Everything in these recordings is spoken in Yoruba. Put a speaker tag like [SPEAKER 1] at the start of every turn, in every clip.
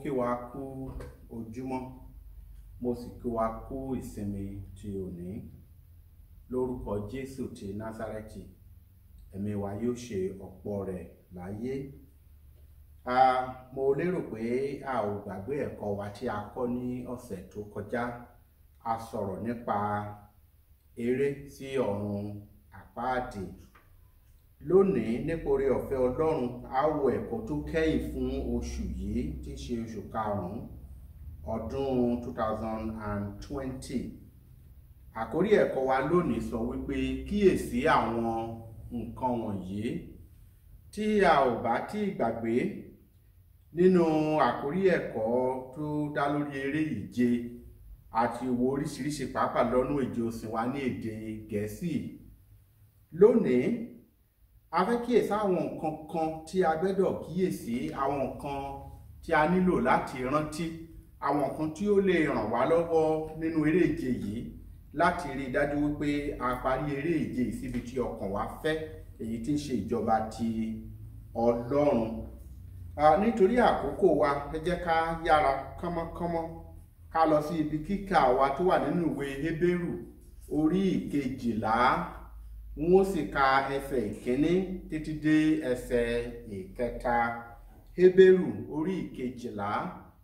[SPEAKER 1] Mo kí wa kú ojúmọ́, mo sì kí wa kú ìsinmi ti òní. Lórúkọ Jésù ti Násárẹ́tì, ẹ̀mí wa yóò ṣe ọ̀pọ̀ rẹ̀ láyé. Mo lérò pé a ò gbàgbé ẹ̀kọ́ wa tí a kọ́ ní ọ̀sẹ̀ tó kọjá. A sọ̀rọ̀ nípa eré sí ọ̀run àpáàdì. Lónìí, nípa oore ọ̀fẹ́ Ọlọ́run, a ó wo ẹ̀kọ́ tó kẹ́yìn fún oṣù yìí tí í ṣe oṣù karùn-ún ọdún 2020. Àkórí ẹ̀kọ́ wa lónìí sọ wípé kíyèsí àwọn nǹkan wọ̀nyí. Tí a ò bá tí gbàgbé nínú àkórí ẹ̀kọ́ tó dá lórí eré ìje àti wo oríṣiríṣi pàápàá lọ́nà ìjọsìn wa ní èdè Gẹ̀ẹ́sì. Lónìí, a fẹ́ kíyèsí àwọn nǹkan kan tí a gbọ́dọ̀ kíyèsí, àwọn nǹkan tí a nílò láti rántí, àwọn nǹkan tí ó lè ràn wá lọ́wọ́ nínú eré ìje yìí láti rí i dájú wípé a parí eré ìje yìí síbi tí ọkàn wa fẹ́, èyí tí ń ṣe ìjọba ti Ọlọ́run. Nítorí àkókò wa, ẹ jẹ́ ká yára kánmọ́kánmọ́ ká lọ sí ibi kíkà wa tó wà nínú ìwé Hébérù orí ìkejìlá. N ó sì ka ẹsẹ̀ ìkíní títí dé ẹsẹ̀ ìkẹta. Hébérù orí ìkejìlá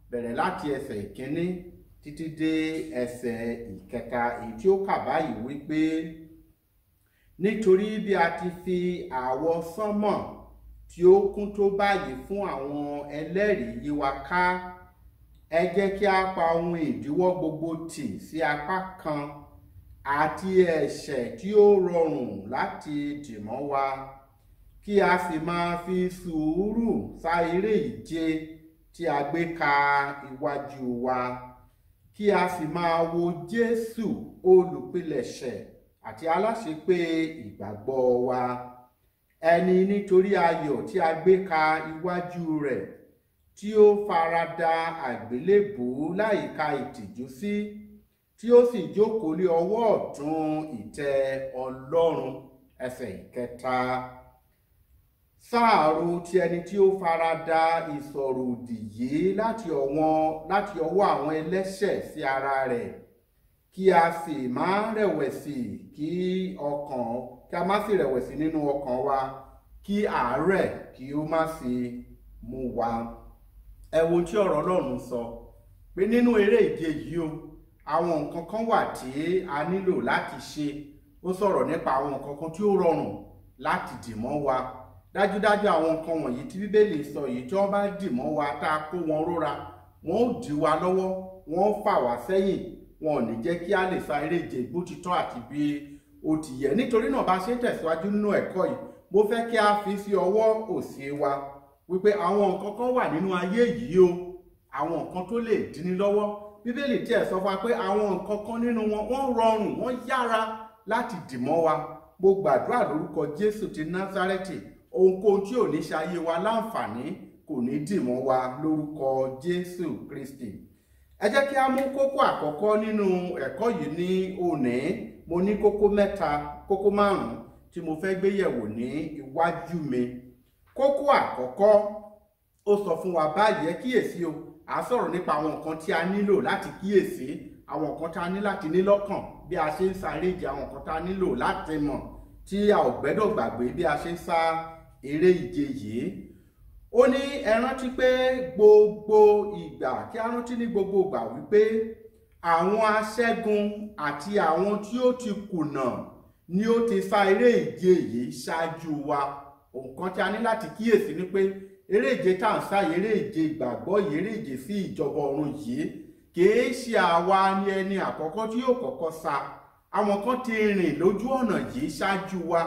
[SPEAKER 1] bẹ̀rẹ̀ láti ẹsẹ̀ ìkíní títí dé ẹsẹ̀ ìkẹta, èyí tí ó kà báyìí wípé nítorí bí a ti fi àwọsánmọ̀ tí ó kún tó báyìí fún àwọn ẹlẹ́rìí yí wa ká, ẹ jẹ́ kí a pa ohun ìdíwọ́ gbogbo tì sí apá kan àti ẹ̀ṣẹ̀ tí ó rọrùn láti dì mọ́ wa, kí a sì máa fi sùúrù sá eré ìje tí a gbé ka iwájú wa, kí a sì máa wo Jésù olùpilẹ̀ṣẹ̀ àti aláṣepé ìgbàgbọ́ wa, ẹni nítorí ayọ̀ tí a gbé ka iwájú rẹ̀, tí ó farada àgbélébùú láìka ìtìjú sí, tí ó sì jókòó lé ọwọ́ ọ̀tún ìtẹ́ Ọlọ́run. Ẹsẹ̀ ìkẹta. Sáàrò ti ẹni tí ó farada ìsọ̀rọ̀ òdì yìí láti ọwọ́ àwọn ẹlẹ́ṣẹ̀ sí ara rẹ̀, kí a sì má rẹ̀wẹ̀sì kí a má sì rẹ̀wẹ̀sì nínú ọkàn wa, kí àárẹ̀ kí ó má sì mú wa. Ẹ wo tí ọ̀rọ̀ Ọlọ́run sọ pé nínú eré ìje yìí o, àwọn nǹkan kan wà tí a nílò láti ṣe. Ó sọ̀rọ̀ nípa àwọn nǹkan kan tí ó rọrùn láti dì mọ́ wa. Dájúdájú àwọn nǹkan wọ̀nyí tí Bíbélì sọ yìí, tí wọ́n bá dì mọ́ wa tá a kó wọn róra, wọ́n ó dì wa lọ́wọ́, wọ́n ó fà wá sẹ́yìn, wọn ò ní jẹ́ kí a lè sa eré ìje bó ti tọ́ àti bí ó ti yẹ. Nítorí náà, bá ṣe ń tẹ̀síwájú nínú ẹ̀kọ́ yìí, mo fẹ́ kí a fi sí ọwọ́ òsì wa wípé àwọn nǹkan kan wà nínú ayé yìí o, àwọn nǹkan tó lè díni lọ́wọ́. Bíbélì tiẹ̀ sọ fún wa pé àwọn nǹkan kan nínú wọn, wọ́n rọrùn, wọ́n yára láti dì mọ́ wa. Mo gbàdúrà lórúkọ Jésù ti Násárẹ́tì, ohunkóhun tí ò ní ṣe ayé wa láǹfààní kò ní dì mọ́ wa lórúkọ Jésù Kristi. Ẹ jẹ́ kí a mú kókó àkọ́kọ́ nínú ẹ̀kọ́ yìí ní òní. Mo ní kókó mẹ́ta, kókó márùn-ún tí mo fẹ́ gbé yẹ̀wò ní iwájú mi. Kókó àkọ́kọ́ ó sọ fún wa báyìí, ẹ kíyèsí o, a sọ̀rọ̀ nípa àwọn nǹkan tí a nílò láti kíyèsí, àwọn nǹkan tí a ní láti ní lọ́kàn bí a ṣe ń sá eré ìje, àwọn nǹkan tí a nílò láti mọ̀ tí a ò gbẹ́dọ̀ gbàgbé bí a ṣe ń sá eré ìje yìí. Ó ní ẹ rántí pé gbogbo ìgbà, kí a rántí ní gbogbo ìgbà wípé àwọn aṣẹ́gun àti àwọn tí ó ti kùnà ni ó ti sá eré ìje yìí ṣáájú wa. Nǹkan tí a ní láti kíyèsí ni pé eré ìje tá à ń sá, eré ìje ìgbàgbọ́ yìí, eré ìje sí ìjọba ọ̀run yìí, kìí ṣe àwa ni ẹni àkọ́kọ́ tí yóò kọ́kọ́ sá. Àwọn kan ti rìn lójú ọ̀nà yìí ṣáájú wa.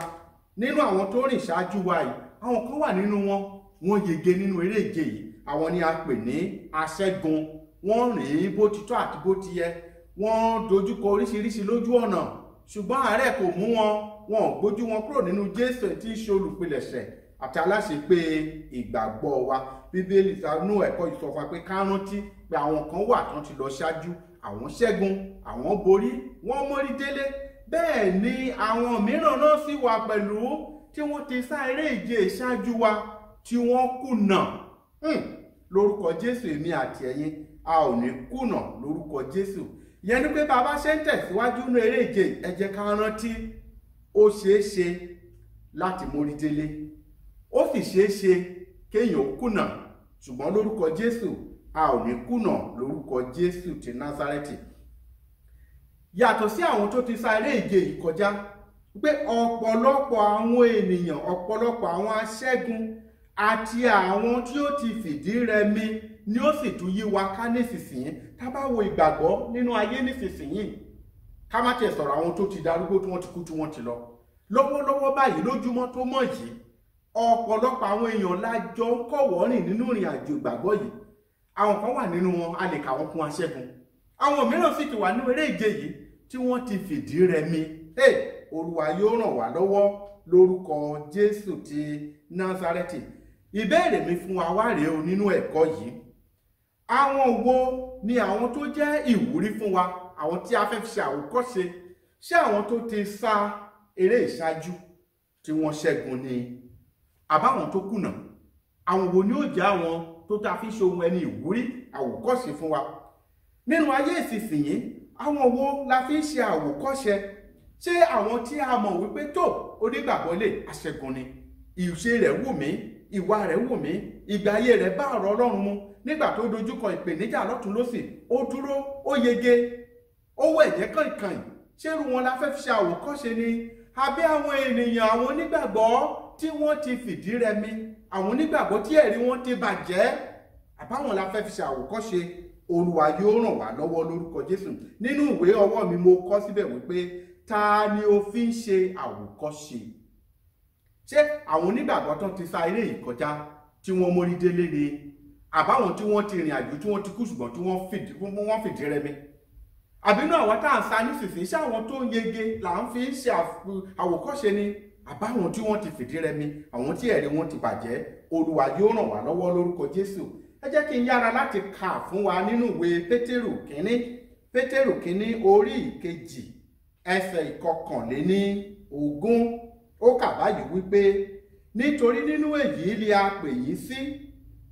[SPEAKER 1] Nínú àwọn tó rìn ṣáájú wa yìí, àwọn kan wà nínú wọn, wọ́n yege nínú eré ìje yìí. Àwọn ni a pè ní aṣẹ́gun. Wọ́n rìn bó ti tọ́ àti bó ti yẹ, wọ́n dojúkọ oríṣiríṣi lójú ọ̀nà, ṣùgbọ́n àárẹ̀ kò mú wọn, wọn ò gbójú wọn kúrò nínú Jésù tí í ṣe olùpilẹ̀ṣẹ̀ àti aláṣepé ìgbàgbọ́ wa. Bíbélì nínú ẹ̀kọ́ yìí sọ fún wa pé ká rántí pé àwọn kan wà tán ti lọ ṣáájú, àwọn ṣẹ́gun, àwọn borí, wọ́n mórí délé. Bẹ́ẹ̀ ni àwọn mìíràn náà sì wà pẹ̀lú tí wọ́n ti sá eré ìje ṣáájú wa tí wọ́n kùnà. Lórúkọ Jésù, èmi àti ẹ̀yin a ò ní kùnà lórúkọ Jésù. Ìyẹn ni pé bàbá ṣe ń tẹ̀síwájú nínú eré ìje, ẹ jẹ́ ká rántí ó ṣeé ṣe láti mórí délé, ó sì ṣeé ṣe kéèyàn kùnà, ṣùgbọ́n lórúkọ Jésù a ò ní kùnà lórúkọ Jésù ti Násárẹ́tì. Yàtọ̀ sí àwọn tó ti sá eré ìje yìí kọjá, pé ọ̀pọ̀lọpọ̀ àwọn ènìyàn, ọ̀pọ̀lọpọ̀ àwọn aṣẹ́gun àti àwọn tí ó ti fìdí rẹmi ni ó sì tún yí wa ká nísinsìnyí. Tá bá wo ìgbàgbọ́ nínú ayé nísinsìnyí, ká má tiẹ̀ sọ̀rọ̀ àwọn tó ti darúgbó, tí wọ́n ti kú, tí wọ́n ti lọ. Lọ́wọ́lọ́wọ́ báyìí, lójúmọ́ tó mọ́ yìí, ọ̀pọ̀lọpọ̀ àwọn èèyàn la jọ ń kọ̀wọ́ rìn nínú ìrìn àjò ìgbàgbọ́ yìí. Àwọn kan wà nínú wọn, a lè kà wọ́n kún aṣẹ́gun. Àwọn mìíràn sì ti wà nínú eré ìje yìí tí wọ́n ti fìdí rẹmi. Olúwa yóò ràn wá lọ́wọ́ lórúkọ Jésù ti Násárẹ́tì. Ìbéèrè mi fún wa wá rèé o nínú ẹ̀kọ́ yìí. Àwọn wo ni àwọn tó jẹ́ ìwúrí fún wa, àwọn tí a fẹ́ fi ṣe àwòkọ́ṣe? Ṣé àwọn tó ti sá eré ìṣáájú tí wọ́n ṣẹ́gun ni, àbáwọn tó kùnà? Àwọn wo ni ó jẹ́ àwọn tó ta fi ṣe ohun ẹni ìwúrí àwòkọ́ṣe fún wa nínú ayé ìsinsìnyí? Àwọn wo la fi ń ṣe àwòkọ́ṣe? Ṣé àwọn tí a mọ̀ wípé tó onígbàgbọ́ lè aṣẹ́gun ni, ìṣe rẹ̀ wù mí, ìwà rẹ̀ wù mí, ìgbà ayé rẹ̀ bá ọ̀rọ̀ Ọlọ́run mu, nígbà tó dojúkọ ìpèníjà lọ́tún lósì ó dúró, ó yege, ó wẹ̀ jẹ́ kànkàn? Ṣérú wọn la fẹ́ fi ṣe àwòkọ́ṣe ni, àbí àwọn ènìyàn, àwọn onígbàgbọ́ tí wọ́n ti fìdí rẹmi, àwọn onígbàgbọ́ tí ẹ̀rí wọn ti bàjẹ́, àbáwọn la fẹ́ fi ṣe àwòkọ́ṣe? Olúwa yóò ràn wá lọ́wọ́ lórúkọ Jésù. Nínú ìwé ọwọ́ mi mo kọ síbẹ̀ wípé ta ni o fi ń ṣe àwòkọ́ṣe? Ṣé àwọn onígbàgbọ́ tó ti sá eré yìí kọjá tí wọ́n mórí délé ni, àbáwọn tí wọ́n ti rìn àjò tí wọ́n ti kú ṣùgbọ́n tí wọ́n fìdí rẹmi? Àbínú àwọn tá à ń sa nísinsìnyí, ṣé àwọn tó ń yege là ń fi ń ṣe àwòkọ́ṣe ni, àbáwọn tí wọ́n ti fìdí rẹmi, àwọn tí ẹ̀rí wọn ti bàjẹ́? Olúwa yóò ràn wá lọ́wọ́ lórúkọ Jésù. Ẹ jẹ́ kí n yára láti kà fún wa nínú ìwé Pétérù kínní, Pétérù kínní orí ìkejì ẹsẹ̀ 21. Ó kà báyìí wípé nítorí nínú èyí li a pè yín sí,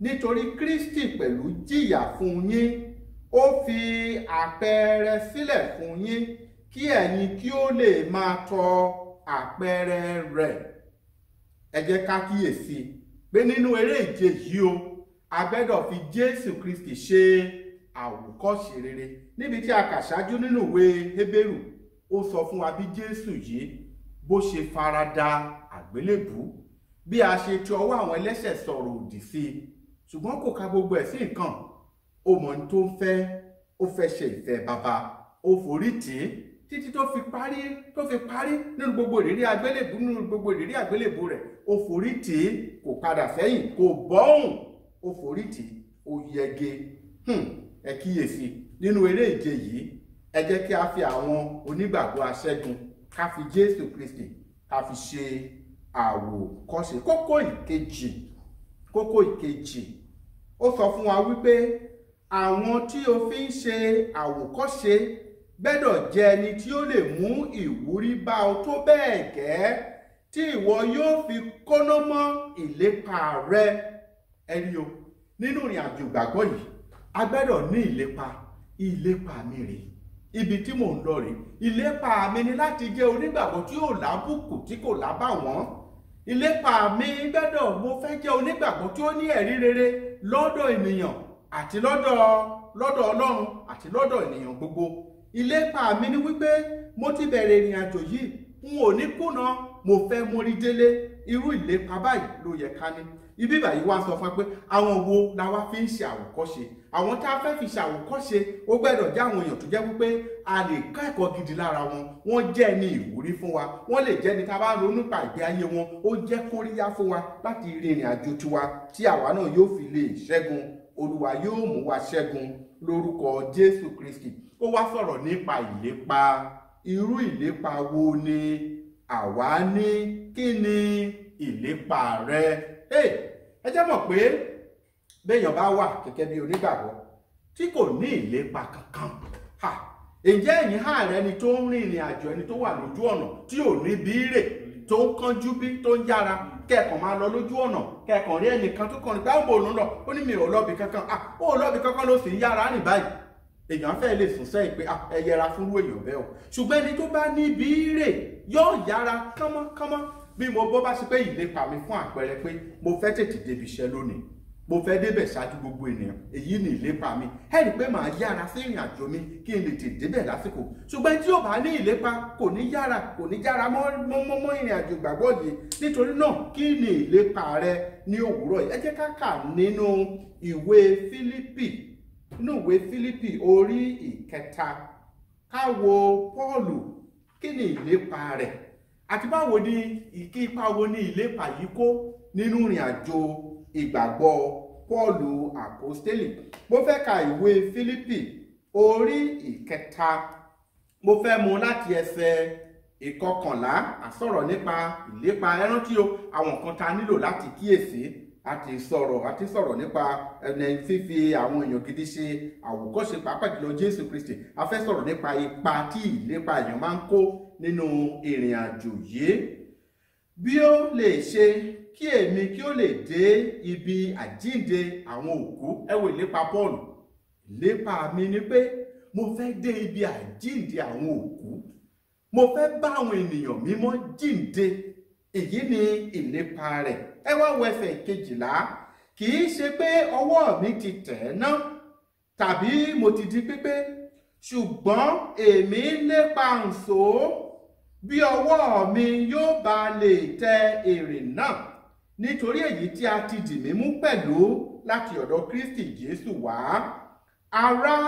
[SPEAKER 1] nítorí Kristi pẹ̀lú jìyà fún yín, ó fi àpẹẹrẹ sílẹ̀ fún yín kí ẹ̀yin kí ó lè máa tọ àpẹẹrẹ rẹ̀. Ẹ jẹ́ ká kíyèsí pé nínú eré ìje yìí o, a gbẹ́dọ̀ fi Jésù Kristi ṣe àwòkọ́ṣe rere. Níbi tí a kà ṣáájú nínú ìwé Hébérù, ó sọ fún wa bí Jésù yìí bó ṣe farada àgbélébùú, bí a ṣe ti ọwọ́ àwọn ẹlẹ́ṣẹ̀ sọ̀rọ̀ òdì sí i, ṣùgbọ́n kò ka gbogbo ẹ̀ sí nǹkan. Ó mọ ohun tó ń fẹ́, ó fẹ́ ṣe ìfẹ́ bàbá, ó forí tì í títí tó fi parí nínú gbogbo ìrírí àgbélébùú, nínú gbogbo ìrírí àgbélébùú rẹ̀, ó forí tì í, kò padà sẹ́yìn, kò bọ́hùn, ó forí tì í, ó yege. Ẹ kíyèsí nínú eré ìje yìí, ẹ jẹ́ kí a fi àwọn onígbàgbọ́ aṣẹ́gun, ká fi Jésù Kristi ká fi ṣe àwòkọ́ṣe. Kókó ìkejì ó sọ fún wa wípé àwọn tí o fi ń ṣe àwòkọ́ṣe gbẹ́dọ̀ jẹ́ ẹni tí ó lè mú ìwúrí bá ọ tó bẹ́ẹ̀ gẹ́ tí ìwọ yóò fi kóná mọ́ ìlépa rẹ. Ẹ rí o, nínú ìrìn àjò ìgbàgbọ́ yìí a gbẹ́dọ̀ ní ìlépa. Ìlépa mi rèé, ibi tí mò ń lọ rèé. Ìlépa mi ni láti jẹ́ onígbàgbọ́ tí ò lábùkù, tí kò lábàwọ́n. Ìlépa mi gbẹ́dọ̀, mo fẹ́ jẹ́ onígbàgbọ́ tí ó ní ẹ̀rí rere lọ́dọ̀ ènìyàn àti lọ́dọ̀ Ọlọ́run àti lọ́dọ̀ ènìyàn gbogbo. Ìlépa mi ni wípé mo ti bẹ̀rẹ̀ ìrìn àjò yìí, n ò ní kùnà, mo fẹ́ mórí délé. Irú ìlépa báyìí ló yẹ ká ní. Ibi báyìí wá sọ fún ẹ pé àwọn wo la wá fi ń ṣe àwòkọ́ṣe? Àwọn tá a fẹ́ fi ṣe àwòkọ́ṣe ó gbẹ́dọ̀ jẹ́ àwọn èèyàn tó jẹ́ wípé a lè kọ́ ẹ̀kọ́ gidi lára wọn, wọ́n jẹ́ ẹni ìwúrí fún wa, wọ́n lè jẹ́ ẹni tá a bá ronú pa ìgbé ayé wọn, ó jẹ́ kóríyá fún wa láti rin ìrìn àjò tiwa tí àwa náà yóò fi lè ṣẹ́gun. Olúwa yóò mú wa ṣẹ́gun lórúkọ Jésù Kristi. Ó wá sọ̀rọ̀ nípa ìlépa. Irú ìlépa wo ni àwa ní? Kí ni ìlépa rẹ? Ẹ jẹ́ mọ̀ pé béèyàn bá wà gẹ́gẹ́ bí onígbàgbọ́ tí kò ní ìlépa kankan, ǹjẹ́ ẹ̀yin há rẹ ni tó ń rìn ìrìn àjò, ẹni tó wà lójú ọ̀nà tí ò ní bí rè, tó ń kánjú bí, tó ń yára, Kẹ́ẹ̀kan máa lọ lójú ọ̀nà, kẹ́ẹ̀kan rí ẹnìkan tó kàn ní pé àwọn òun lọ, ó ní mi ò lọ́ọ̀bì kankan. Ó lọ́ọ̀bì kankan ló sì ń yára rìn báyìí. Èèyàn fẹ́ lè sùn sẹ́yìn pé ẹ yẹra fúnrú èèyàn bẹ́ẹ̀ o. Ṣùgbọ́n ẹni tó bá níbi rè yóò yára kánmọ́kánmọ́. Bí mo bọ́ bá ṣe pé ìlépa mi fún àpẹẹrẹ pé mo fẹ́ tètè débi iṣẹ́ lónìí, mo fẹ́ débẹ̀ ṣáájú gbogbo ènìyàn, èyí ni ìlépa mi. Ẹ rí i pé màá yára sí ìrìn àjò mi kí n lè tètè débẹ̀ lásìkò. Ṣùgbọ́n tí ò bá ní ìlépa kò ní yára, kò ní yára mọ́ ìrìn àjò ìgbàgbọ́ yìí. Nítorí náà kí ni ìlépa rẹ ní òwúrọ̀ yìí? Ẹ jẹ́ ká kà nínú ìwé Fílípì, nínú ìwé Fílípì orí ìkẹta, ká wo Pọ́ọ̀lù, kí ni ìlépa rẹ̀ àti báwo ni kí ipa wo ni ìlépa yìí kó nínú ìrìn àjò ìgbàgbọ́ Pọ́ọ̀lù àpọ́stélì. Mo fẹ́ ka ìwé Fílípì orí ìkẹta, mo fẹ́ mú láti ẹsẹ̀ ìkọkànlá. Àsọ̀rọ̀ nípa ìlépa. Ẹ rántí o, àwọn nǹkan tá a nílò láti kíyèsí. Àti sọ̀rọ̀ nípa ẹni fífi àwọn èèyàn gidi ṣe àwòkọ́ṣe, pàápàá jùlọ Jésù Kristi. A fẹ́ sọ̀rọ̀ nípa ipa tí ìlépa èèyàn máa ń kó nínú ìrìn àjò yìí. Bí ó lè ṣe kí èmi kí ó lè dé ibi àjíǹde àwọn òkú. Ẹ wo ìlépa Pọ́ọ̀lù. Ìlépa mi ni pé mo fẹ́ dé ibi àjíǹde àwọn òkú, mo fẹ́ bá àwọn ènìyàn mímọ́ jíǹde. Èyí ni ìlépa rẹ̀. Ẹ wá wo ẹsẹ̀ kejìlá. Kì í ṣe pé ọwọ́ mi ti tẹ̀ ẹ́ ná tàbí mo ti di pípé, ṣùgbọ́n èmi ń lépa ǹso bí ọwọ́ mi yóò bá lè tẹ èrè náà, nítorí èyí tí a ti dì mí mú pẹ̀lú láti ọ̀dọ̀ Kristi Jésù wá. Ará,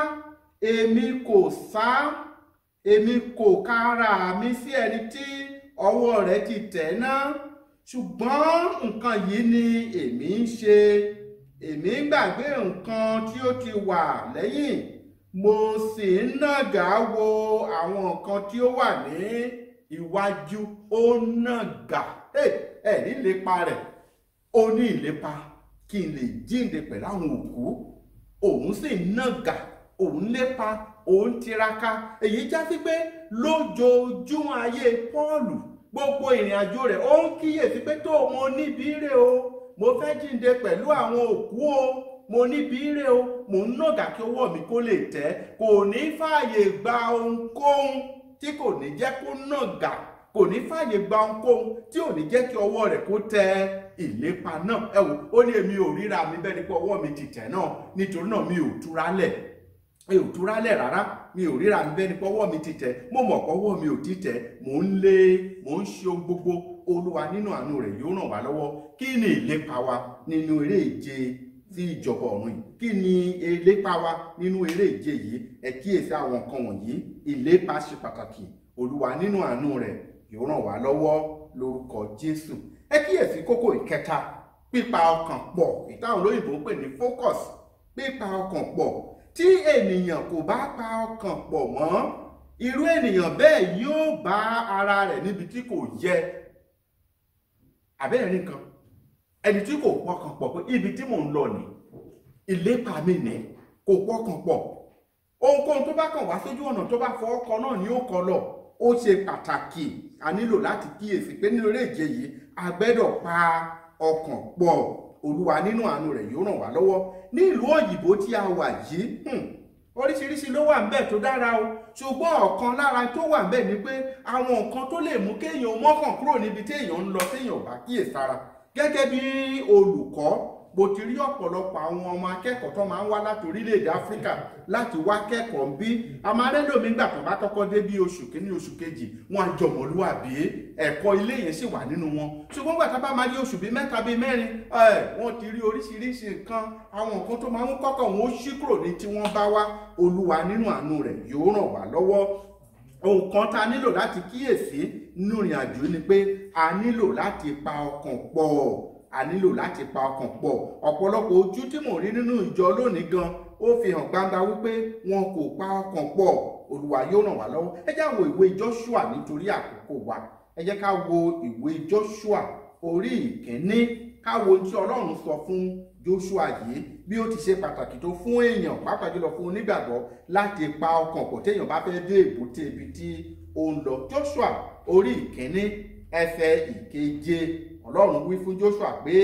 [SPEAKER 1] èmi kò sá, èmi kò ka ara mi sí ẹni tí ọwọ́ rẹ̀ ti tẹ̀ náà, ṣùgbọ́n nǹkan yìí ni èmi ń ṣe. Èmi ń gbàgbé nǹkan tí ó ti wà lẹ́yìn, mo sì ń nàgà wo àwọn nǹkan tí ó wà ní iwájú. Ó nàgà. Ẹ ní ìlépa rẹ̀. Ó ní ìlépa kí n lè jíǹde pẹ̀lú àwọn òkú. Òun sì nàgà, òun lépa, òun tiraka. Èyí já sí pé lójoojúmọ́ ayé Pọ́ọ̀lù, gbogbo ìrìn àjò rẹ̀, ó ń kíyèsí pé tó mo níbi rè o, mo fẹ́ jíǹde pẹ̀lú àwọn òkú o, mo níbi rè o, mo ń nàgà kí ọwọ́ mi kó lè tẹ̀. Kò ní fààyè gba ohunkóhun tí kò ní jẹ́ kó nàgà, kò ní fààyè gba ohunkóhun tí ò ní jẹ́ kí ọwọ́ rẹ̀ kó tẹ ìlépa náà. Ẹ wò ó ní èmi ò ríra mi bẹ́ẹ̀ ni pé ọwọ́ mi ti tẹ̀ náà, nítorí náà mi ò túra lẹ̀, mi ò túra lẹ̀ rárá, mi ò ríra mi bẹ́ẹ̀ ni pé ọwọ́ mi ti tẹ̀. Mo mọ̀ pé ọwọ́ mi ò ti tẹ̀, mò ń lé, mò ń ṣe ohun gbogbo. Olúwa nínú àánú rẹ̀ yóò ràn wá lọ́wọ́. Kí ni ìlépa wa nínú eré ìje sí ìjọba ọ̀run yìí? Kí ni ìlépa wa nínú eré ìje yìí? Ẹ kíyèsí àwọn nǹkan wọ̀nyí. Ìlépa ṣe pàtàkì. Olúwa nínú àánú rẹ̀ yóò ràn wá lọ́wọ́ lórúkọ Jésù. Ẹ kíyèsí kókó ìkẹta, pípa ọkàn pọ̀, ìtàwọn olóyìnbó ń pè ní focus. Pípa ọkàn pọ̀. Tí ènìyàn kò bá pa ọkàn pọ̀ mọ́, irú ènìyàn bẹ́ẹ̀ yóò bá ara rẹ̀ níbi tí kò yẹ. Àbẹ́rẹ́ nǹkan, ẹni tí kò pọkàn pọ̀ pé ibi tí mò ń lọ ni ìlépa mi ni, kò pọkàn pọ̀. Ohunkóhun tó bá kàn wá sójú ọ̀nà tó bá fọwọ́ kọ náà ni ó kọ lọ. Ó ṣe pàtàkì, a nílò láti kíyèsí pé nínú eré ìje yìí a gbẹ́dọ̀ pa ọkàn pọ̀. Olúwa nínú àánú rẹ̀ yóò ràn wá lọ́wọ́. Ní ìlú òyìnbó tí a wà yìí, oríṣiríṣi ló wà ńbẹ̀ tó dára o, ṣùgbọ́n ọ̀kan lára tó wà ńbẹ̀ ni pé àwọn nǹkan tó lè mú kéèyàn mọ́kàn kúrò níbi téèyàn ń lọ téèyàn ò bá kíyèsára. Gẹ́gẹ́ bí olùkọ́, mo ti rí ọ̀pọ̀lọpọ̀ àwọn ọmọ akẹ́kọ̀ọ́ tó máa ń wá láti orílẹ̀-èdè Áfíríkà láti wá kẹ́kọ̀ọ́ ń bí. Àmọ́ arẹ́lòmí gbà tó bá kọ́kọ́ dé bí oṣù kìíní, oṣù kejì, wọ́n á jọmọlúwàbí, ẹ̀kọ́ ilé yẹn sì wà nínú wọn. Ṣùgbọ́n gbà tá bá máa rí oṣù bíi mẹ́ta bíi mẹ́rin, wọ́n ti rí oríṣiríṣi nǹkan, àwọn nǹkan tó máa ń kọ́kọ́ wọn ó ṣí kúrò ní tí wọ́n bá wá. Olúwa nínú àánú rẹ̀ yóò ràn wá lọ́wọ́. Ohun kan tá a nílò láti kíyèsí nínú ìrìn àjò ni pé a nílò láti pa ọkàn pọ̀. A nílò láti pa ọkàn pọ̀. Ọ̀pọ̀lọpọ̀ ojú tí mò ń rí nínú ìjọ lónìí gan, ó fi hàn gbangba wípé wọn kò pa ọkàn pọ̀. Olúwa yóò ràn wá lọ́wọ́. Ẹ jẹ́ á wo ìwé Joshua nítorí àkókò wa. Ẹ jẹ́ ká wo ìwé Joshua orí ìkíní, ká wo ohun tí Ọlọ́run sọ fún Joshua yìí, bí ó ti ṣe pàtàkì tó fún èèyàn, pàápàá jùlọ fún onígbàgbọ́, láti pa ọkàn pọ̀ téèyàn bá fẹ́ dé èbúté ibi tí ó ń lọ. Joshua orí ìkíní ẹsẹ̀ ìkeje, Ọlọ́run wí fún Joshua pé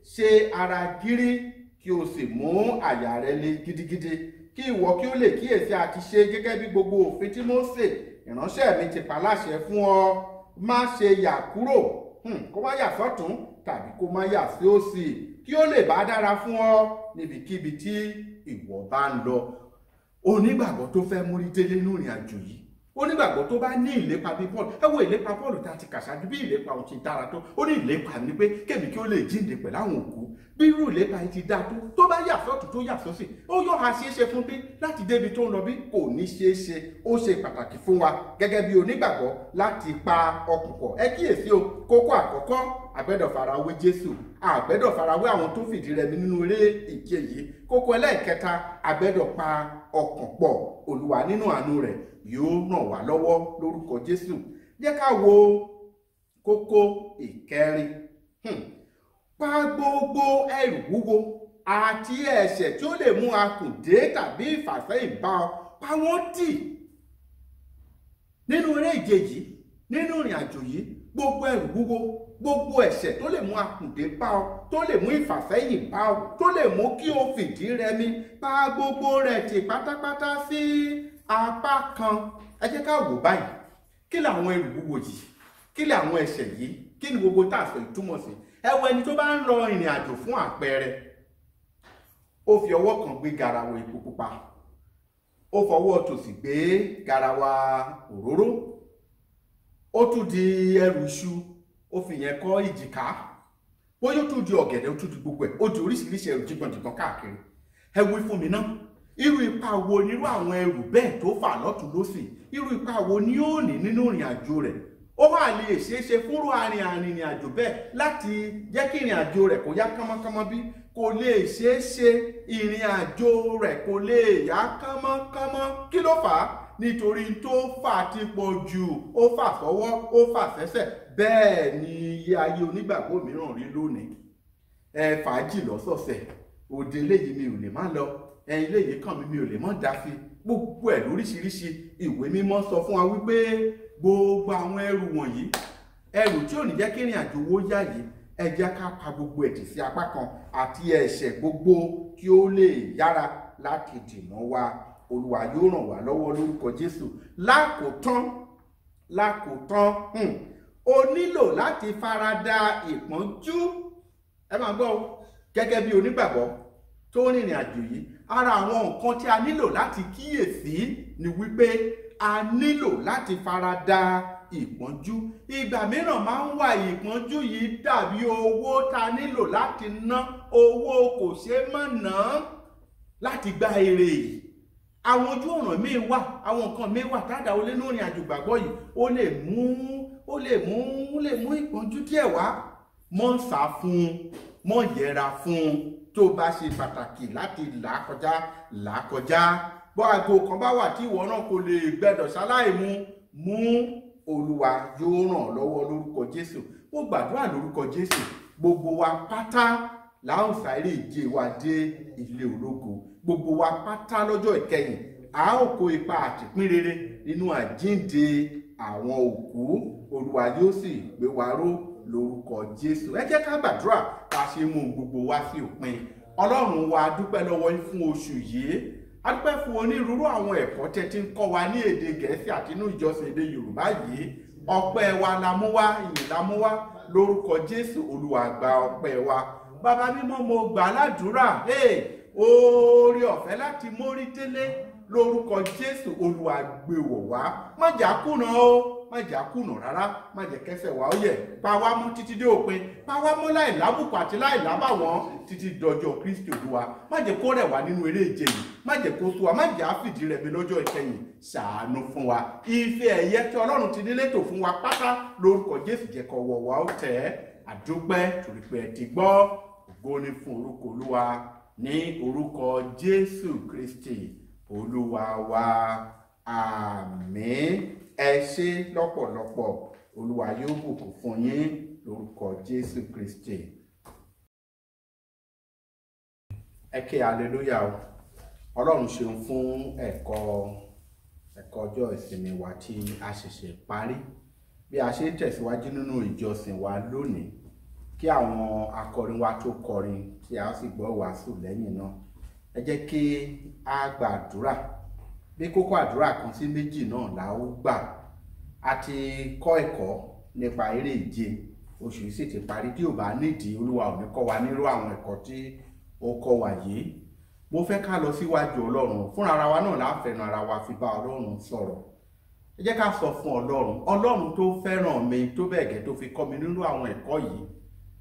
[SPEAKER 1] ṣe ara gírí kí o sì mú àyà rẹ le gidigidi, kí ìwọ kí ó lè kíyèsí àti ṣe gẹ́gẹ́ bí gbogbo òfin tí Mósè ìránṣẹ́ mi ti pa láṣẹ fún ọ. Má ṣe yà kúrò, kó má yà sọ́tún tàbí kó má yà sí òsì, kí ó lè bá dára fún ọ níbikíbi tí ìwọ bá ń lọ. Onígbàgbọ́ tó fẹ́ múrí délé nínú ìrìn àjò yìí, onígbàgbọ́ tó bá ní ìlépa bíi Paul, ẹ wo ìlépa Paul tá a ti kà ṣáájú, bí ìlépa òun ti dára tó, ó ní ìlépa ni pé kémi kí ó lè jíǹde pẹ̀lú àwọn òkú. Bí irú ìlépa yìí ti dáa tó, tó bá yà sọ́tún tó yà sósì, ó yóò ha ṣeé ṣe fún bí láti débi tó ń lọ bí kò ní ṣeé ṣe. Ó ṣe pàtàkì fún wa gẹ́gẹ́ bí onígbàgbọ́ láti pa ọkàn pọ̀. Ẹ kíyèsí o, kókó àkọ́kọ́, a gbọ́dọ̀ farawé Jésù, a gbọ́dọ̀ farawé àwọn tó fìdí rẹmi nínú eré ìje yìí. Kókó ẹlẹ́ẹ̀kẹta, a gbọ́dọ̀ pa ọkàn pọ̀. Olúwa nínú àánú rẹ̀ yóò ràn wá lọ́wọ́ lórúkọ Jésù. Jẹ́ ká wo kókó ìkẹrin. Pa gbogbo ẹrù wúwo àti ẹ̀ṣẹ̀ tí ó lè mú akùdé tàbí ìfàsẹ́yìn bá ọ, pa wọ́n tì. Nínú eré ìje yìí, nínú ìrìn àjò yìí, gbogbo ẹrù wúwo, gbogbo ẹ̀ṣẹ̀ tó lè mú akùdé bá ọ, tó lè mú ìfàsẹ́yìn bá ọ, tó lè mú kí o fìdí rẹmi, pa gbogbo rẹ̀ tì pátápátá sí apá kan. Ẹ jẹ́ ká wò báyìí, kí làwọn ẹrù wúwo yìí, kí làwọn ẹ̀ṣẹ̀ yìí, kí ni gbogbo tá a sọ ìtumọ̀ sí? Ẹ wo ẹni tó bá ń lọ ìrìn àjò fún àpẹẹrẹ, ó fi ọwọ́ kan gbé garawa epo pupa, ó fọwọ́ tòsì gbé garawa òróró, ó tún di ẹrù iṣu, ó fi yẹn kọ́ ìjìká, bóyá ó tún di ọ̀gẹ̀dẹ̀, ó tún di gbogbo ẹ̀, ó di oríṣiríṣi ẹrù jìgbọ̀njìgbọ̀n káàkiri. Ẹ wí fún mi náà, irú ipa wo nírú àwọn ẹrù bẹ́ẹ̀ tó fà lọ́tún lósì, irú ipa wo ni ó ní nínú ìrìn àjò rẹ̀? Ó wà lè ṣeéṣe fúnrú arìnrìn àjò bẹ́ẹ̀ láti jẹ́ kí ìrìn àjò rẹ̀ kó yá kánmọ́kánmọ́ bí? Kò lè ṣeéṣe, ìrìn àjò rẹ̀ kò lè yá kánmọ́kánmọ́. Kí ló fà á? Nítorí tó fà ti pọ̀ jù, ó fà sọ́wọ́, ó fà sẹ́sẹ̀. Bẹ́ẹ̀ ni iye ayé onígbàgbọ́ mìíràn rí lónìí. Ẹ fàájì lọ́sọ̀ọ̀sẹ̀, òde eléyìí mi ò lè má lọ, ẹyin eléyìí kàn mí mi ò lè má dá sí, gbogbo ẹ̀ lóríṣiríṣi. Ìwé mímọ́ sọ fún wa wípé gbogbo àwọn ẹrù wọ̀nyí, ẹrù tí ò ní jẹ́ kí ìrìn àjò owó yá yìí, ẹ jẹ́ ká pa gbogbo ẹ̀ tì sí apá kan àti ẹ̀ṣẹ̀ gbogbo kí ó lè yára láti dì mọ́ wa. Olúwa yóò ràn wá lọ́wọ́ lórúkọ Jésù. Lákòótán, o nílò láti farada ìpọ́njú. Ẹ máa gbọ́, gẹ́gẹ́ bí onígbàgbọ́ tó rìnrìn àjò yìí, ara àwọn nǹkan tí a nílò láti kíyèsí ni wípé a nílò láti farada ìpọ́njú. Ìgbà mìíràn máa ń wà ìpọ́njú yìí dàbí owó ta nílò láti ná, owó kò ṣeé má ná láti gba èrè yìí. Àwọn ojú ọ̀nà míì wà, àwọn nǹkan míì wà tádà ó lé ní ìrìn àjò gbàgbọ́ yìí, ó lè mú ìpọ́njú díẹ̀ wá. Mọ́ sá fún un, mọ́ yẹra fún un. Tó bá ṣe pàtàkì láti là kọjá. Bọ́ aago kan bá wà tí ìwọ náà kò lè gbẹdọ̀ ṣaláì mú, Olúwa yóò ràn lọ́wọ́ lórúkọ Jésù. Mo gbàdúrà lórúkọ Jésù, gbogbo wa pátá la ó sáré ìje wa dé ilé ológo. Gbogbo wa pátá lọ́jọ́ ìkẹyìn a ó kó ipa àtìpín rere nínú àjíǹde àwọn òkú. Olúwa yóò sì gbé wa ró lórúkọ Jésù. Ẹ jẹ́ ká gbàdúrà bá a ṣe mú gbogbo wa sí òpin. Ọlọ́run wa, dúpẹ́ lọ́wọ́ yín fún oṣù yìí. A dúpẹ́ fún onírúurú àwọn ẹ̀kọ́ tẹ́ ti ń kọ́ wa ní èdè Gẹ̀ẹ́sì àti inú ìjọsìn èdè Yorùbá yìí. Ọpẹ́ wa la mú wá, ìyìn la mú wá lórúkọ Jésù. Olúwa gba ọpẹ́ wa. Bàbá mímọ́, mo gbà ládùúrà, oore ọ̀fẹ́ láti mórí délé lórúkọ Jésù. Olúwa gbé wọ̀ wá, má jà kùnà o, má jà kùnà rárá, má jẹ́ kẹsẹ̀ wa ó yẹ̀, pa wá mọ́ títí dé òpin, pa wá mọ́ láì lábùkù àti láì lábàwọ́n títí dọjọ́ Kristi Olúwa. Má jẹ́ kó rẹ̀ wá nínú eré ìje yìí, má jẹ́ kó sú wa, má jẹ́ àfìdí rẹ̀ mi lọ́jọ́ ìkẹyìn. Ṣàánú fún wa. Ife ẹ̀yẹ tí Ọlọ́run ti nílé tò fún wa pátá lórúkọ Jésù, jẹ́ kó wọ̀ wá ó tẹ̀ ẹ́. Àdúpẹ́ torí pé ẹ ti gbọ́. Ògo ni fún orúkọ Olúwa, ní orúkọ Jésù Kristi Olúwa wa. Àmín. Ẹ ṣé lọ́pọ̀lọpọ̀. Olúwa yóò bùkún fún yín lórúkọ Jésù Kristi. Ẹ ké hallelujah o. Ọlọ́run ṣeun fún ẹ̀kọ́ ọjọ́ ìsinmi wa tí a ṣẹ̀ṣẹ̀ parí. Bí a ṣe ń tẹ̀síwájú nínú ìjọsìn wa lónìí, kí Kí àwọn akọrin wa tó kọrin tí a sì gbọ́ wàásù lẹ́yìn náà, ẹ jẹ́ kí a gbàdúrà. Bí kókó àdúrà kan sí méjì náà la ó gbà. A ti kọ́ ẹ̀kọ́ nípa eré ìje, oṣù yìí sì ti parí. Tí ò bá nídìí, Olúwa ò ní kọ́ wa nírú àwọn ẹ̀kọ́ tí ó kọ́ wa yìí. Mo fẹ́ ká lọ síwájú Ọlọ́run fúnra ara wa náà, láfẹnu ara wa fi bá Ọlọ́run sọ̀rọ̀. Ẹ jẹ́ ká sọ fún Ọlọ́run, Ọlọ́run tó fẹ́ràn mi tó bẹ́ẹ̀ gẹ́ tó fi kọ́ mi nínú àwọn ẹ̀kọ́ yìí,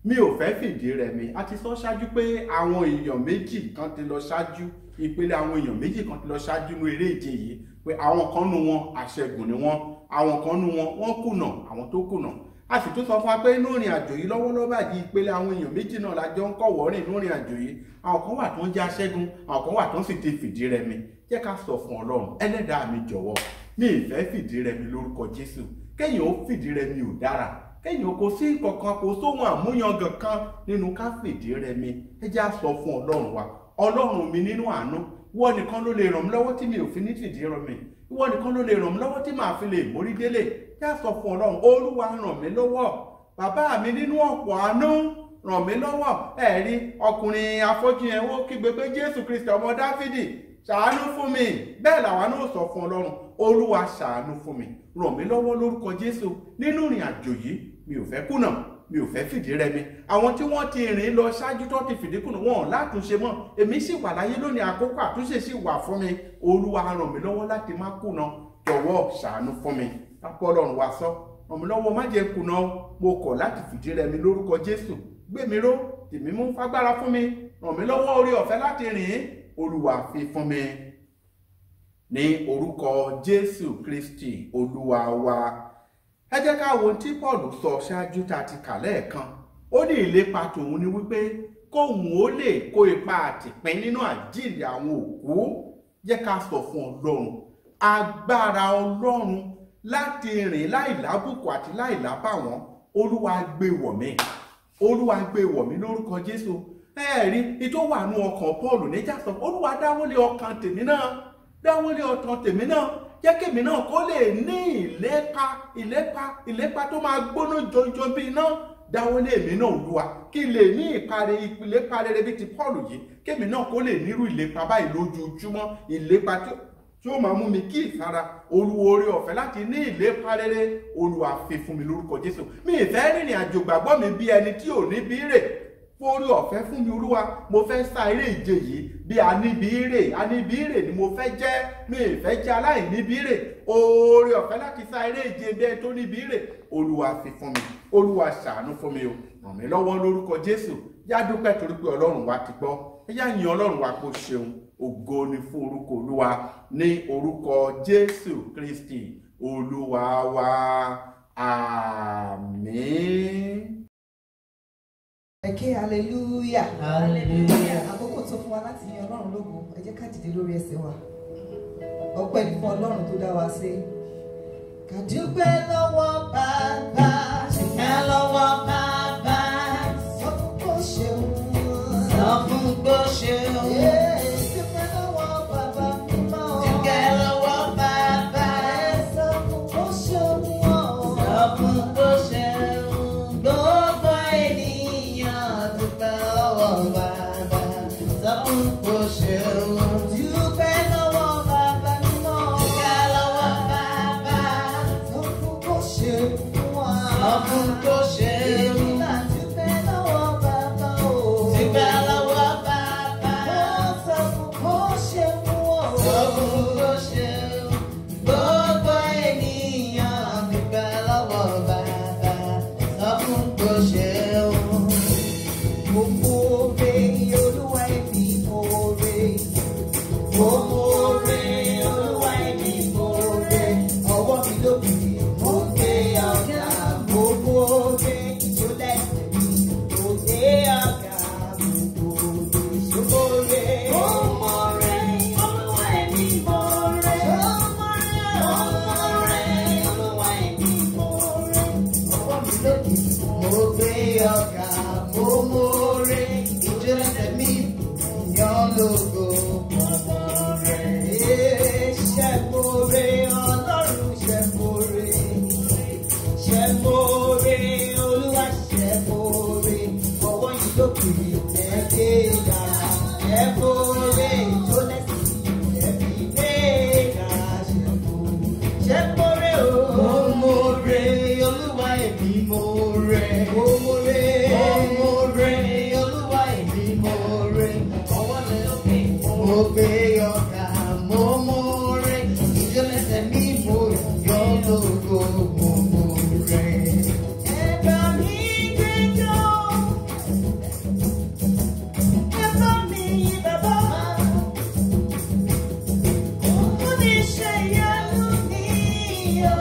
[SPEAKER 1] mi ò fẹ́ fìdí rẹmi. A ti sọ ṣáájú pé àwọn èèyàn méjì kan ti lọ ṣáájú, ìpele àwọn èèyàn méjì kan ti lọ ṣáájú ní eré ìje yìí, pé àwọn kan nu wọn àṣẹgùn ni wọn, àwọn kan nu wọn wọ́n kùnà, àwọn tó kùnà. A sì tún sọ fún wa pé inú ìrìn àjò yìí lọ́wọ́lọ́wọ́ báyìí, ìpele àwọn èèyàn méjì náà la jọ ń kọ̀wọ́ rìn inú ìrìn àjò yìí. Àwọn kan wà tó ń jẹ́ aṣẹ́gun, àwọn kan wà tó ń sì ti fìdí rẹmi. Jẹ́ ká sọ fún Ọlọ́run, Ẹlẹ́dàá mi jọ̀wọ́, mi ì fẹ́ fìdí rẹmi lórúkọ Jésù. Kéèyàn ó fìdí rẹmi ò dára, kéèyàn kò sí kankan, kò sóhun àmúyangàn kan nínú ká fìdí rẹmi. Ẹ jẹ́ á sọ fún Ọlọ́run wa, Ọlọ́run mi nínú àánú, ìwọ nìkan ló lè ràn mí lọ́wọ́ tí mi ò fi ní fìdí rẹmi, ìwọ nìkan ló lè ràn mí lọ́wọ́ tí màá fi lè mórí délé. Jẹ́ á sọ fún Ọlọ́run, Olúwa ràn mí lọ́wọ́, bàbá mi nínú ọ̀pọ̀ àánú ràn mí lọ́wọ́. Ẹ rí ọkùnrin afọ́jú yẹn, ó kígbe pé Jésù Kristi ọmọ Dáfídì ṣàánú fún mi. Bẹ́ẹ̀ làwa náà sọ fún Ọlọ́run, Olúwa ṣàánú fún mi, ràn mí lọ́wọ́ lórúkọ Jésù. Nínú ìrìn àjò yìí mi ò fẹ́ kùnà, mi ò fẹ́ fìdí rẹmi. Àwọn tí wọ́n ti rìn lọ ṣáájú tó ti fìdí kùnà, wọn ò látúnṣe mọ́. Èmi sì wà láyé lónìí, àkókò àtúnṣe sì wà fún mi. Olúwa ràn mí lọ́wọ́ láti má kùnà, jọ̀wọ́ ṣàánú fún mi. Lápò Ọlọ́run wa sọ, ràn mí lọ́wọ́, má jẹ́ kùnà, mo kọ̀ láti fìdí rẹmi lórúkọ Jésù. Gbé mi ró, tèmi mú, fagbára fún mi, ràn mí lọ́wọ́ orí ọ̀fẹ́ láti rìn, Olúwa fi fún mi. Ní orúkọ Jésù Kristi Olúwa wa. Ẹ jẹ́ ká wo ohun tí Paul sọ ṣáájú tá a ti kà lẹ́ẹ̀kan. Ó ní ìlépa tòun ni wípé kóun ó lè kó ipa àtìpín nínú àjíǹde àwọn òkú. Jẹ́ ká sọ fún Ọlọ́run, agbára Ọlọ́run láti rìn láìlábùkù àti láìlábàwọ́n, Olúwa gbé wọ̀ mí, Olúwa gbé wọ̀ mí lórúkọ Jésù. Ẹ rí ìtò wà nú ọkàn Paul níjà sọ, Olúwa dáwọ́lé ọkàn tèmi náà, dáwọ́lé ọkàn tèmi náà, jẹ́ kémi náà kó lè ní ìlépa, ìlépa, ìlépa tó máa gbóná jọjọ bí iná. Dáwọ́lé èmi náà Olúwa, kí n lè ní ìparí ìlépa rere bíi ti Paul yìí, kémi náà kó lè nírú ìlépa báyìí lójoojúmọ́, ìlépa tí ó máa mú mi kí ìsara. Olúwa oore ọ̀fẹ́ láti ní ìlépa rere, Olúwa fi fún mi lórúkọ Jésù. Mi ì fẹ́ rìnrìn àjò gbàgbọ́ mi bí ẹni tí ò ní bí rè. Oore ọ̀fẹ́ fún mi Olúwa, mo fẹ́ sá eré ìje yìí bí aníbírè, aníbírè ni mo fẹ́ jẹ́, mi ì fẹ́ jẹ́ aláìníbírè. Oore ọ̀fẹ́ láti sá eré ìje bí ẹni tó níbírè, Olúwa fi fún mi, Olúwa ṣàánú fún mi o, ràn mí lọ́wọ́ lórúkọ Jésù. Yá dúpẹ́ torí pé Ọlọ́run wa ti gbọ́. Ẹ yá yin Ọlọ́run wa kó ṣeun. Ògo ni fún orúkọ Olúwa ní orúkọ Jésù Kristi Olúwa wa. Àmín.
[SPEAKER 2] Ẹ ké hallelujah.
[SPEAKER 3] Hallelujah.
[SPEAKER 2] Àkókò tó fún wa láti yin Ọlọ́run lógo, ẹ jẹ́ ká dìde lórí ẹsẹ̀ wa. Ọpẹ́ ni fún Ọlọ́run tó dá wa sí. Ká dúpẹ́ lọ́wọ́ bàbá,
[SPEAKER 3] Dúpẹ́ lọ́wọ́ bàbá,
[SPEAKER 2] sọ fún kó ṣeun.
[SPEAKER 3] Sọ fún kó ṣeun.
[SPEAKER 2] Dúpẹ́ lọ́wọ́ bàbá mímọ́.
[SPEAKER 3] Dúpẹ́ lọ́wọ́ bàbá,
[SPEAKER 2] Sọ fún kó ṣeun.
[SPEAKER 3] Sọ fún kó ṣeun. Gbogbo ènìyàn dúpẹ́ lọ́wọ́ bàbá, sọ fún kó ṣeun.
[SPEAKER 2] Dúpẹ́ lọ́wọ́ bàbá mímọ́.
[SPEAKER 3] Dúpẹ́ lọ́wọ́ bàbá,
[SPEAKER 2] Sọ fún kó ṣeun.
[SPEAKER 3] Sọ fún kó ṣeun.
[SPEAKER 2] Èmi máa dúpẹ́ lọ́wọ́ bàbá o.
[SPEAKER 3] Dúpẹ́ lọ́wọ́ bàbá.
[SPEAKER 2] Mo mórè ìjó lẹ́sìn ẹ̀mí gbéga ṣe mórè o.
[SPEAKER 3] Mo mórè, Olúwa èmi mórè.
[SPEAKER 2] Mo mórè.
[SPEAKER 3] Mo mórè, Olúwa èmi mórè. Ọwọ́ mi lókè, mo gbé ọ̀gá. Mo mórè, ìjó lẹ́sẹ̀ mi mo yọ̀ lógo. Mo mórè.
[SPEAKER 2] Ẹ bá mi gbẹ́jọ́. Ẹ bá mi yìn bàbá. Oníṣẹ́ ìyanu ni o.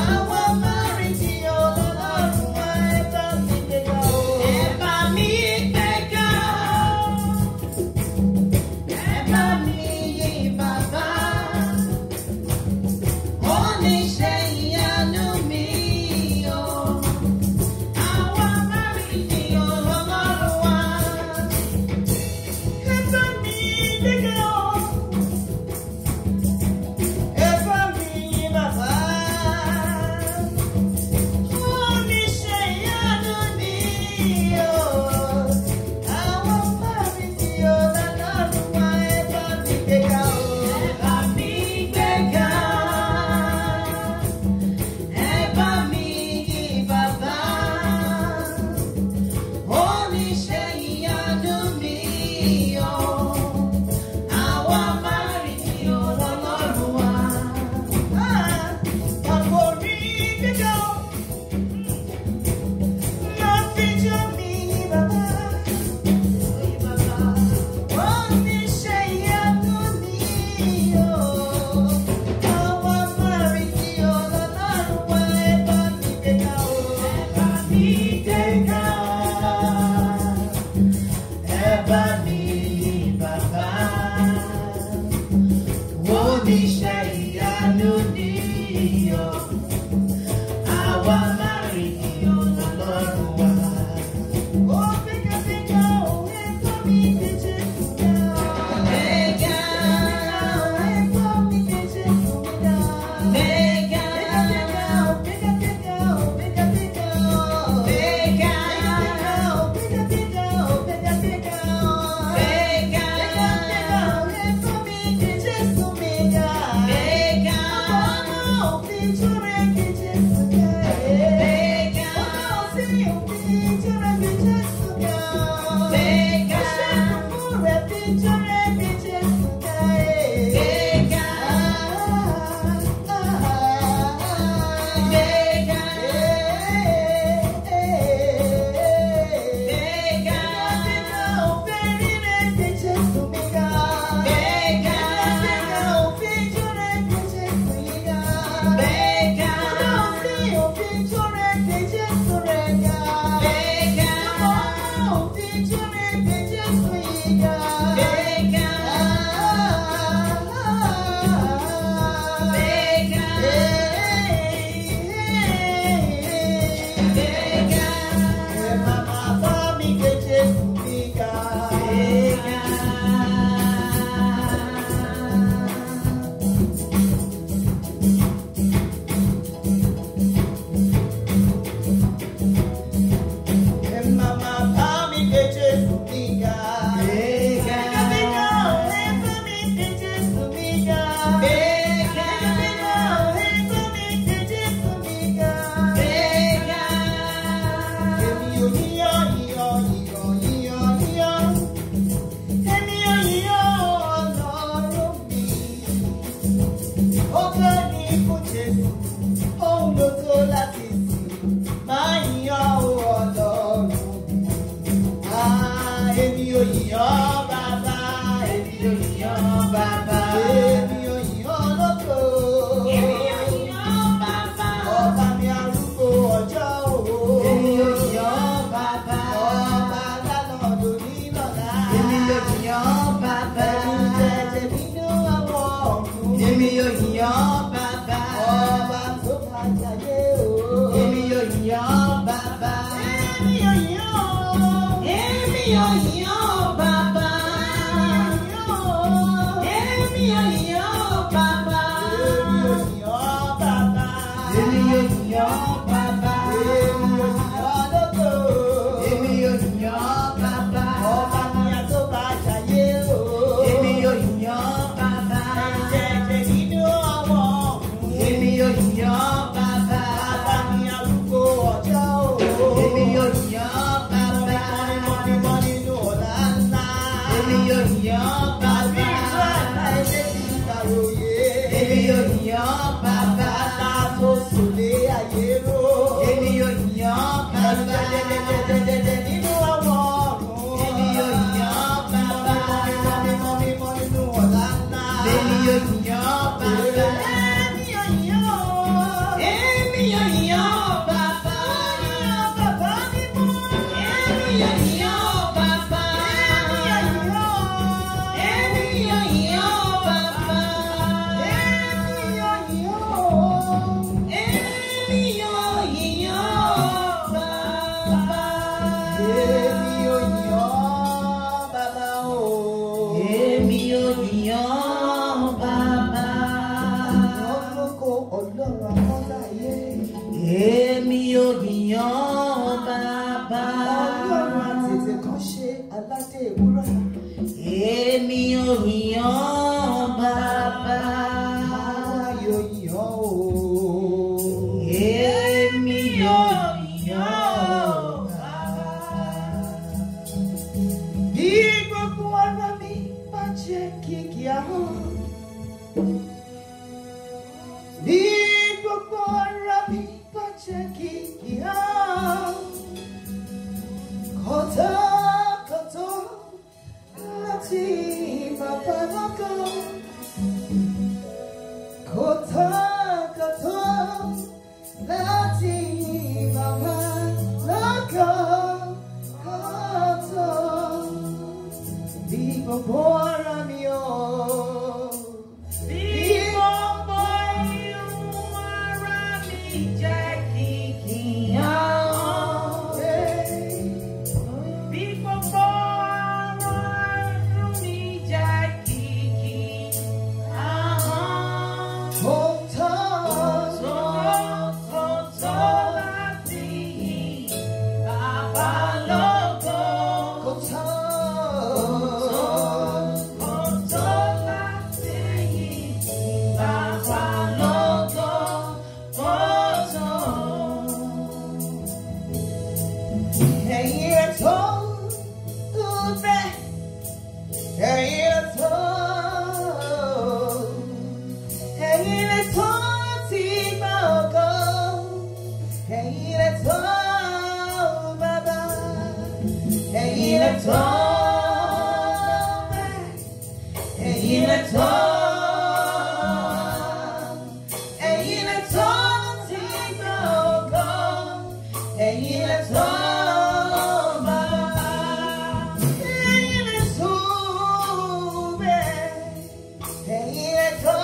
[SPEAKER 2] Àwa máa rí ti Ọlọ́run wa, ẹ bá mi gbéga o.
[SPEAKER 3] Ẹ bá mi gbéga. Ẹ bá mi yìn bàbá. Oníṣẹ́ ìyanu mi o. Àwa máa rí ti Ọlọ́run wa.
[SPEAKER 2] Ẹ bá mi gbéga o. Ẹ bá mi yìn bàbá. Oníṣẹ́ ìyanu ni o. Àwa máa rí ti Ọlọ́run wa, ẹ bá mi gbéga o.
[SPEAKER 3] Ẹ bá mi gbéga. Ẹ bá mi yìn bàbá. Oníṣẹ́ ìyanu mi o. Àwa máa rí ti Ọlọ́run wa.
[SPEAKER 2] Àkòrí gbígbà ó, máa fi jẹ́ mi bàbá. Oníṣẹ́ ìyanu ni o. Àwa máa rí ti Ọlọ́run wa, ẹ bá mi gbéga o.
[SPEAKER 3] Ẹ bá mi gbéga. Ẹ bá mi yìn bàbá. Oníṣẹ́ ìyanu ni o. Àwa máa rí ti Ọlọ́run wa.
[SPEAKER 2] Ó gbéga gbéga o, ẹ bá mi gbé Jésù ga.
[SPEAKER 3] Gbéga,
[SPEAKER 2] Ẹ bá mi gbé Jésù ga.
[SPEAKER 3] gbéga,
[SPEAKER 2] Gbéga gbéga o, gbéga gbéga o, gbéga gbéga o.
[SPEAKER 3] gbéga, gbéga, gbéga, gbéga, gbéga, gbéga, gbéga, gbéga, gbéga. yìn ọ́ bàbá. Èmi yóò yìn ọ́ bàbá.
[SPEAKER 2] Tó sòlé ayé ró.
[SPEAKER 3] Èmi yóò yìn ọ́ bàbá.
[SPEAKER 2] Dẹ̀dẹ̀dẹ̀dẹ̀dẹ̀ nínú àwọn ọ̀run.
[SPEAKER 3] Èmi yóò yìn ọ́ bàbá.
[SPEAKER 2] Mímọ́ mímọ́ nínú ọ̀la ńlá.
[SPEAKER 3] Èmi yóò yìn ọ́ bàbá.
[SPEAKER 2] Èmi yóò yìn ọ́.
[SPEAKER 3] Èmi yóò yìn ọ́ bàbá.
[SPEAKER 2] Bàbá mímọ́.
[SPEAKER 3] Èmi yóò yìn ọ́ bàbá.
[SPEAKER 2] Èmi yóò yìn ọ́.
[SPEAKER 3] Èmi yóò yìn ọ́ bàbá.
[SPEAKER 2] Èmi yóò yìn ọ́.
[SPEAKER 3] Èmi yóò yìn ọ́ bàbá.
[SPEAKER 2] Èmi yóò yìn ọ́ bàbá o.
[SPEAKER 3] Èmi yóò yìn ọ́ bàbá.
[SPEAKER 2] Ọlọ́kọ̀ Ọlọ́run akọ́láyé.
[SPEAKER 3] Èmi yóò yìn ọ́ bàbá.
[SPEAKER 2] Ọlọ́run àtètè kan ṣe aládé ìwúrà.
[SPEAKER 3] Èmi yóò yìn ọ́ bàbá.
[SPEAKER 2] Àwa yóò yìn ọ́ o.
[SPEAKER 3] Èmi yóò yìn ọ́ bàbá.
[SPEAKER 2] Bí gbogbo ara mi bá jẹ́ kìkì ahọ́n. Bí gbogbo ara mi bá jẹ́ kìkì ahọ́n. Kọ̀tọ́kọ̀tọ́ láti bàbá lọ́kàn. Kọ̀tọ́kọ̀tọ́ láti bàbá lọ́kàn. Kọ̀tọ́ bí gbogbo ara mi ò.
[SPEAKER 3] Bí gbogbo irun ara mi jẹ́ kìkì ahọ́n. Bí gbogbo ara irun mi jẹ́ kìkì ahọ́n.
[SPEAKER 2] Kọ̀tọ́.
[SPEAKER 3] Kò tó láti yìn Bàbá lógo.
[SPEAKER 2] Kọ̀tọ́.
[SPEAKER 3] Kò tó láti yìn Bàbá lógo. Kò tó.
[SPEAKER 2] Ẹ̀yin ẹ̀ tó bẹ́ẹ̀. Ẹ̀yin ẹ̀ tó. Ẹ̀yin ẹ̀ tó ti gbà ọkọ. Ẹ̀yin ẹ̀ tó bàbá. Ẹ̀yin ẹ̀ tó bẹ́ẹ̀. Ẹ̀yin ẹ̀ tó. Ẹ̀yin ẹ̀ tó ti gbà ọkọ. Ẹ̀yin ẹ̀ tó bàbá. Ẹ̀yin ẹ̀ tó bẹ́ẹ̀. Ẹ̀yin ẹ̀ tó.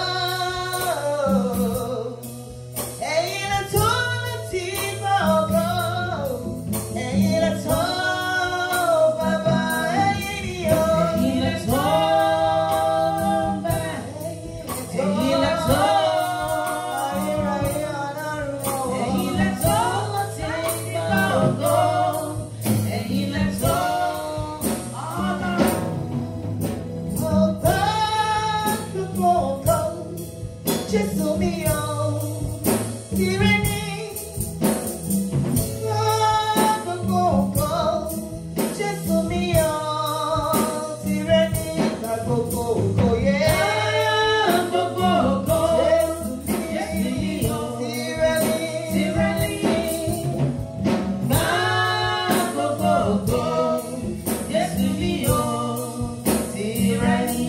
[SPEAKER 2] Ẹ̀yin ẹ̀ tó ti gbà ọkọ. Ẹ̀yin ẹ̀ tó bàbá. Ẹ̀yin ni o.
[SPEAKER 3] Ẹ̀yin lẹ tó bẹ́ẹ̀. Ẹ̀yin lẹ tó.
[SPEAKER 2] Ayérayé Ọlọ́run o.
[SPEAKER 3] Ẹ̀yin lẹ tó láti gba ògo. Ẹ̀yin lẹ tó Ọlọ́run.
[SPEAKER 2] Ọba gbogbo nǹkan, Jésù mi ò, tìrẹ ni. Ọba gbogbo nǹkan, Jésù mi ò, tìrẹ ni. Gba gbogbo ògo yẹ.
[SPEAKER 3] Gbogbo ògo.
[SPEAKER 2] Jésù mi ò, tìrẹ ni.
[SPEAKER 3] Tìrẹ ni. Gba gbogbo ògo. Jésù mi ò, tìrẹ ni.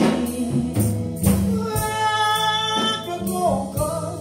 [SPEAKER 2] Gbogbo nǹkan,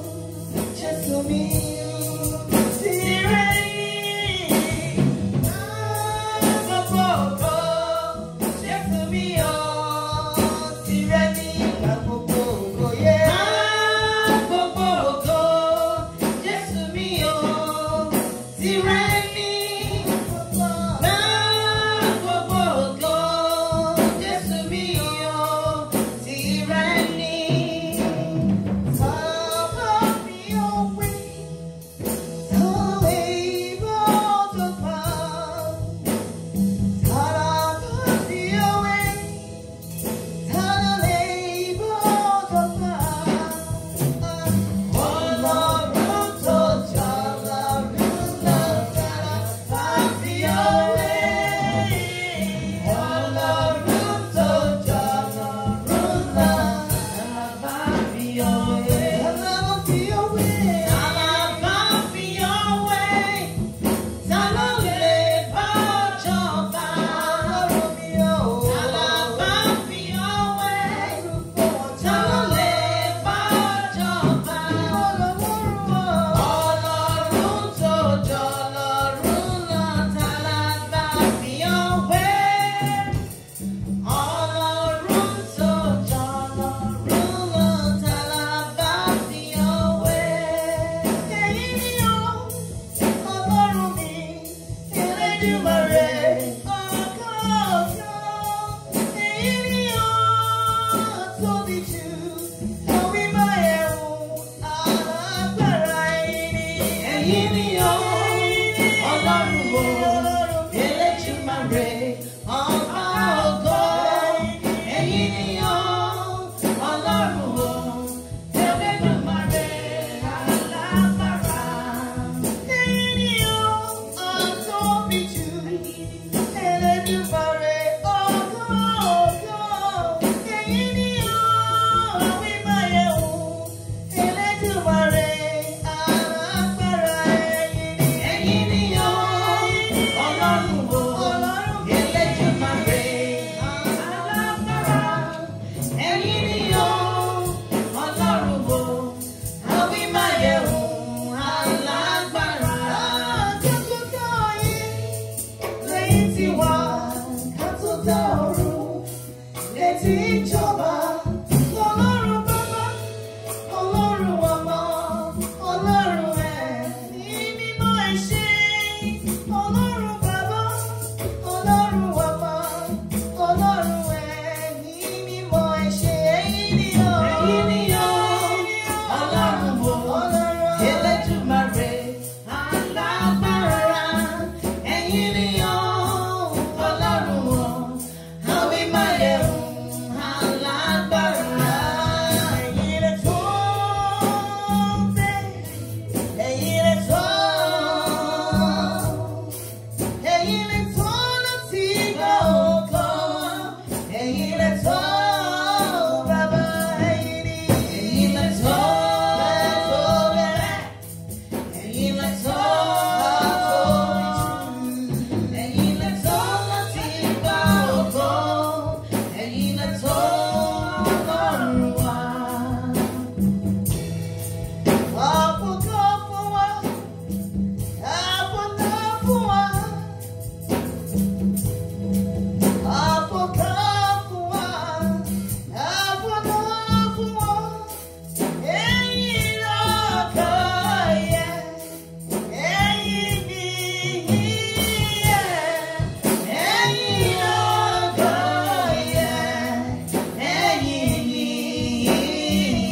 [SPEAKER 3] Tí ń jọba, Ọlọ́run bàbá, Ọlọ́run ọmọ, Ọlọ́run ẹ̀mí mímọ́, ẹ ṣé. Ọlọ́run bàbá, Ọlọ́run ọmọ, Ọlọ́run ẹ̀mí mímọ́, ẹ ṣé. Ẹ̀yin ni o, ẹ̀yin ni o, Ọlọ́run o, Ọlọ́run Elédùmarè, alágbára. Ẹ̀yin ni o, Ọlọ́run o, àwímáyẹ̀hùn, alágbára. Ẹ̀yin lẹ tó bẹ́ẹ̀, ẹ̀yin lẹ tó, ẹ̀yin lẹ tó láti gba ògo, ẹ̀yin lẹ tó bàbá, ẹ̀yin ni, ẹ̀yin lẹ tó bẹ́ẹ̀, ẹ̀yin lẹ tó ẹ̀yin lẹ tó láti gba ògo, ẹ̀yin lẹ tó Ọlọ́run wa. Àbùkù fún wa, àbùkù fún wa, àbùkù fún wa, àbùkù fún wa. Ẹ̀yin lọ́kọ̀ yẹ, ẹ̀yin nìyí yẹ, ẹ̀yin lọ́kọ̀ yẹ, ẹ̀yin nìyí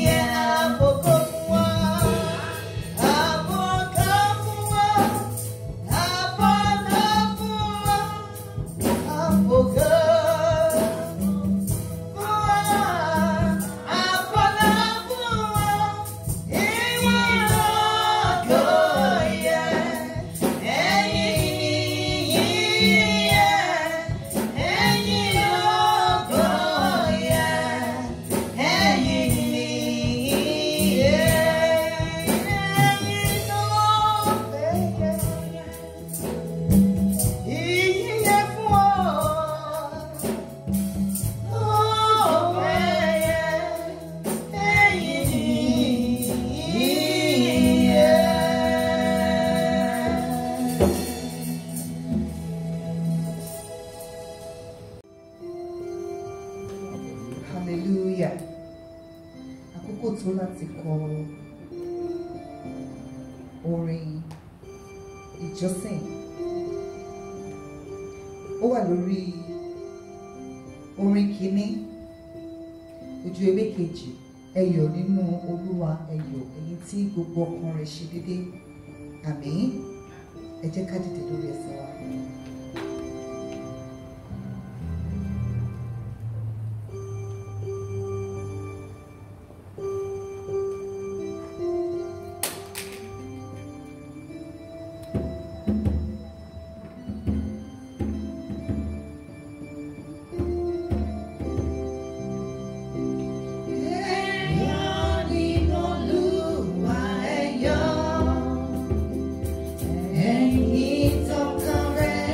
[SPEAKER 3] yẹ. Àbùkù fún wa, àbùkù fún wa, àbùkù fún wa, àbùkù Ìyìn fún ọ.
[SPEAKER 2] Hallelujah. Àkókò tó láti kọ orin ìjọsìn. Ó wà lórí orin kìíní, ojú ewé kejì, ẹ yọ̀ nínú Olúwa, ẹ yọ̀, ẹ̀yin tí gbogbo ọkàn rẹ̀ ṣe déédé. Àmín. Ẹ jẹ́ ká dìde lórí ẹsẹ̀ wa.
[SPEAKER 3] Ẹ̀yọ̀ nínú Olúwa, ẹ yọ̀. Ẹ̀yin tọkàn rẹ̀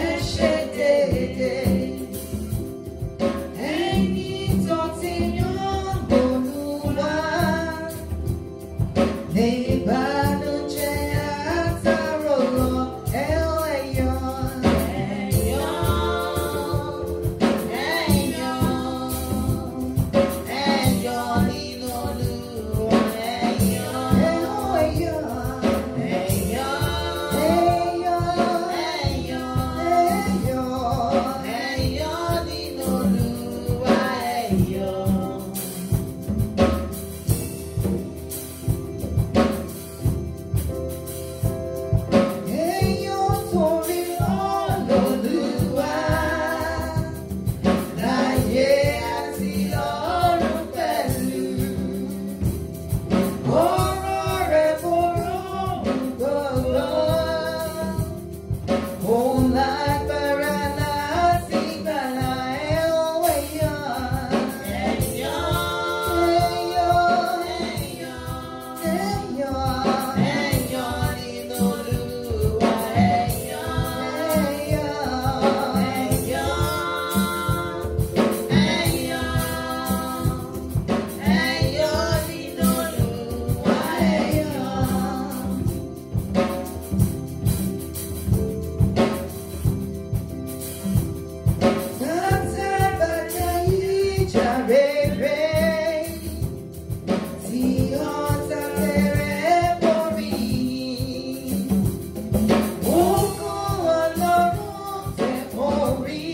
[SPEAKER 3] rere tí ọ̀tá fẹ́rẹ̀ borí. Ogun Ọlọ́run tẹ̀ borí.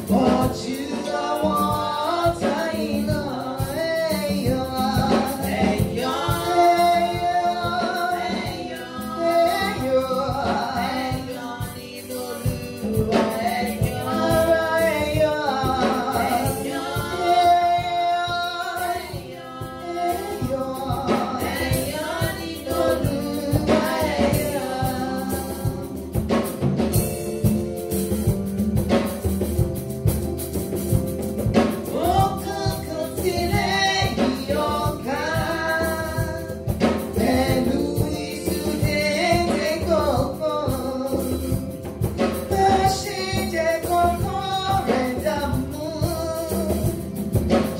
[SPEAKER 3] Pọ̀jù àwọn ọ̀tá iná ẹ̀yọ́. Ẹ̀yọ́, ẹ̀yọ́, ẹ̀yọ́, ẹ̀yọ́ nínú Olúwa ẹ̀yọ́. Ara ẹ̀yọ́, ẹ̀yọ́, ẹ̀yọ́, ẹ̀yọ́ nínú Olúwa ẹ̀yọ́. Òkùnkùn tilẹ̀ yíyọ̀ká pẹ̀lú ìsúdédé kọ̀ọ̀kan. Má ṣe jẹ́ kọ́kàn rẹ̀ dààmú.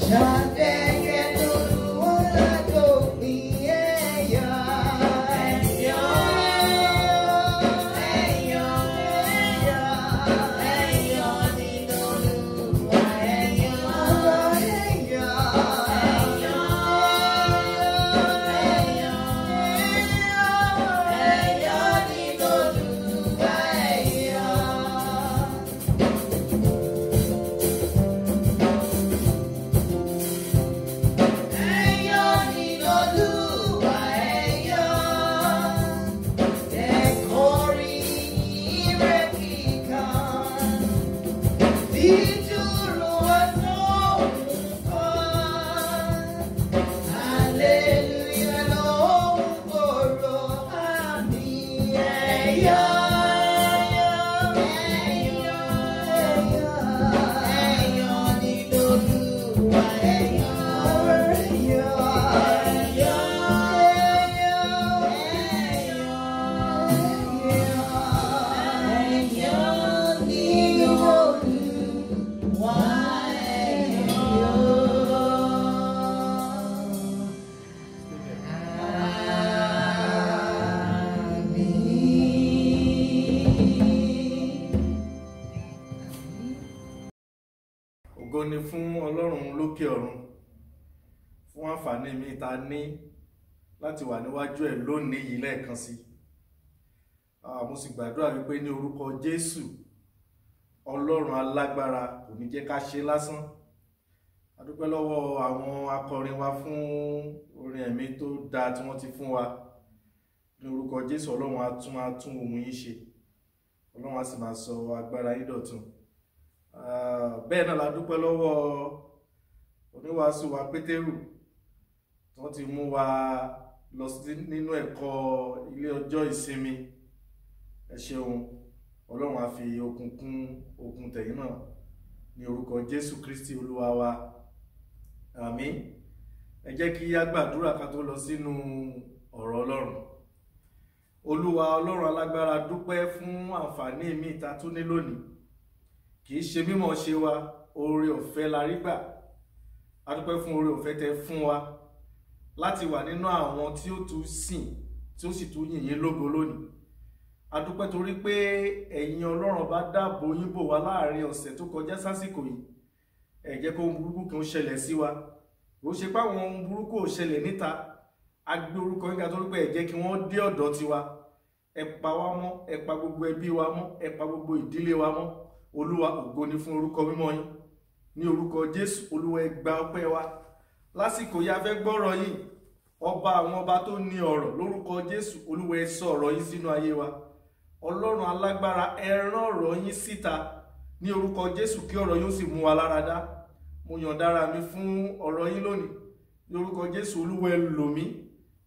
[SPEAKER 3] Ṣàgbẹ́kẹ̀ lÓlúwa ládòpin ẹ̀yà. Ẹ̀yọ́, ẹ̀yọ́, ẹ̀yọ́, ẹ̀yọ́ nínú Olúwa ẹ̀yọ́. Ẹ̀yọ́, ẹ̀yọ́, ẹ̀yọ́, ẹ̀yọ́ nínú Olúwa ẹ̀yọ́. Ẹ̀yọ́ nínú Olúwa ẹ̀yọ́. Ẹ kọrin ìrẹ́ kíkan. Dídúró wá sóhun kan. Hallelujah lóhùn gbòòrò àmín. Ẹ̀yọ́, ẹ̀yọ́, ẹ̀yọ́, ẹ̀yọ́ nínú Olúwa ẹ̀yọ́. Ẹ̀yọ́, ẹ̀yọ́, ẹ̀yọ́, ẹ̀yọ́ nínú Olúwa ẹ̀yọ́. Àmín.
[SPEAKER 4] Ògo ni fún Ọlọ́run lókè ọ̀run fún àǹfààní mi ta ní láti wà níwájú ẹ̀ lónìí yìí lẹ́ẹ̀kan sí. Mo sì gbàdúrà wípé ní orúkọ Jésù, Ọlọ́run alágbára kò ní jẹ́ ká ṣe lásán. A dúpẹ́ lọ́wọ́ àwọn akọrin wa fún orin ẹ̀mí tó dáa tí wọ́n ti fún wa. Ní orúkọ Jésù, Ọlọ́run á tún á tún ohùn yín ṣe. Ọlọ́run á sì máa sọ agbára yín dọ̀tun. Bẹ́ẹ̀ náà la dúpẹ́ lọ́wọ́ oníwàásù wa Pétérù tí wọ́n ti mú wa lọ sí nínú ẹ̀kọ́ ilé ọjọ́ ìsinmi. Ẹ ṣeun, Ọlọ́run á fi okun kún okun tẹ̀yìn náà ní orúkọ Jésù Kristi Olúwa wa. Àmín. Ẹ jẹ́ kí á gbàdúrà ká tó lọ sínú ọ̀rọ̀ Ọlọ́run. Olúwa Ọlọ́run alágbára, dúpẹ́ fún àǹfààní mi ta tún ní lónìí. Kì í ṣe mímọ̀ ṣe wa, oore ọ̀fẹ́ la rí gbà. A dúpẹ́ fún oore ọ̀fẹ́ tẹ fún wa láti wà nínú àwọn tí ó tún sìn tí ó sì tún yìn yín lógo lónìí. A dúpẹ́ torí pé ẹ̀yin Ọlọ́run bá dáàbò yín bò wá láàrin ọ̀sẹ̀ tó kọjá sásìkò yìí. Ẹ jẹ́ kó ohun burúkú kan ṣẹlẹ̀ sí wa. Kò ṣe pé àwọn ohun burúkú ò ṣẹlẹ̀ níta. A gbé orúkọ yín ga torí pé ẹ jẹ́ kí wọ́n dé ọ̀dọ̀ tiwa. Ẹ pa wá mọ́, ẹ pa gbogbo ẹbí wa mọ́, ẹ pa gbogbo ìdílé wa mọ́. Olúwa, ògo ni fún orúkọ mímọ́ yín. Ní orúkọ Jésù, Olúwa, ẹ gba ọpẹ́ wa. Lásìkò yìí a fẹ́ gbọ́rọ̀ yín. Ọba àwọn ọba tó ní ọ̀rọ̀, lórúkọ Jésù, Olúwa, ẹ sọ ọ̀rọ̀ yín sínú ayé wa. Ọlọ́run alágbára, ẹ rán ọ̀rọ̀ yín síta ní orúkọ Jésù kí ọ̀rọ̀ yín ó sì mú wa lára dá. Mo yọ̀ǹdára mi fún ọ̀rọ̀ yín lónìí. Ní orúkọ Jésù, Olúwa, ẹ lò mí,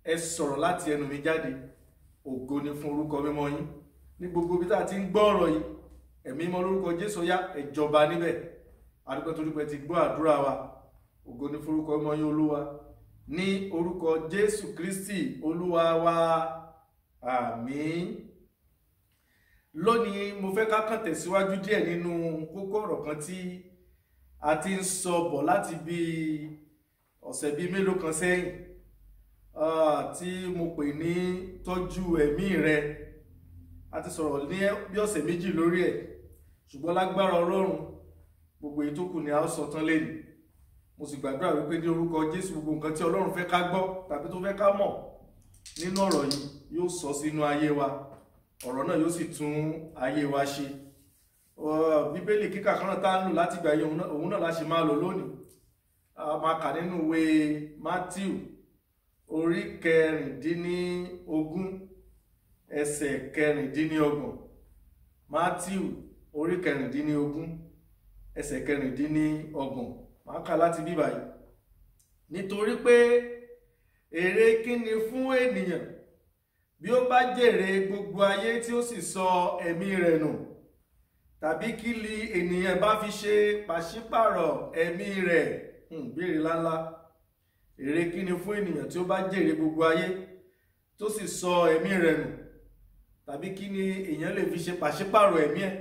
[SPEAKER 4] ẹ sọ̀rọ̀ láti ẹnu mi jáde. Ògo ni fún orúkọ mímọ́ yín. Ní gbogbo ibi tá a ti ń gbọ́ ọ̀rọ̀ yìí, ẹ̀mí mọ́ lórúkọ Jésù, yá ẹ jọba níbẹ̀. A dúpẹ́ torí pé ti gbọ́ àdúrà wa. Ògo ni fún orúkọ mímọ́ yín, Olúwa. Ní orúkọ Jésù Kristi Olúwa wa. Àmín. Lónìí mo fẹ́ ká kàn tẹ̀síwájú díẹ̀ nínú kókó ọ̀rọ̀ kan tí a ti ń sọ bọ̀ láti bí ọ̀sẹ̀ bíi mélòó kan sẹ́yìn, tí mo pè ní tọ́jú ẹ̀mí rẹ. A ti sọ̀rọ̀ ní bí ọ̀sẹ̀ méjì lórí ẹ̀, ṣùgbọ́n lágbára Ọlọ́run Gbogbo èyí tó kù ni a ó sọ tán lẹ́nu. Mo sì gbàdúrà wípé ní orúkọ Jésù gbogbo nǹkan tí Ọlọ́run fẹ́ ká gbọ́ tàbí tó fẹ́ ká mọ̀ nínú ọ̀rọ̀ yìí yóò sọ sínú ayé wa, ọ̀rọ̀ náà yóò sì tún ayé wa ṣe. Bíbélì kíkà kan náà tá ń lò láti gbà yẹn, òun náà la ṣe máa lò lónìí. A máa kà nínú ìwé Matthew orí 16 ẹsẹ̀ 26. Matthew orí 16 ẹsẹ̀ 26. Máa kà láti bí báyìí. Nítorí pé èrè kí ni fún ènìyàn bí ó bá jèrè gbogbo ayé tí ó sì sọ ẹ̀mí rẹ̀ nù, tàbí kí li ènìyàn bá fi ṣe pàṣípàrọ̀ ẹ̀mí rẹ̀? Béèrè ńláńlá. Èrè kí ni fún ènìyàn tí ó bá jèrè gbogbo ayé tó sì sọ ẹ̀mí rẹ̀ nù, tàbí kí ni èèyàn lè fi ṣe pàṣípàrọ̀ ẹ̀mí ẹ̀?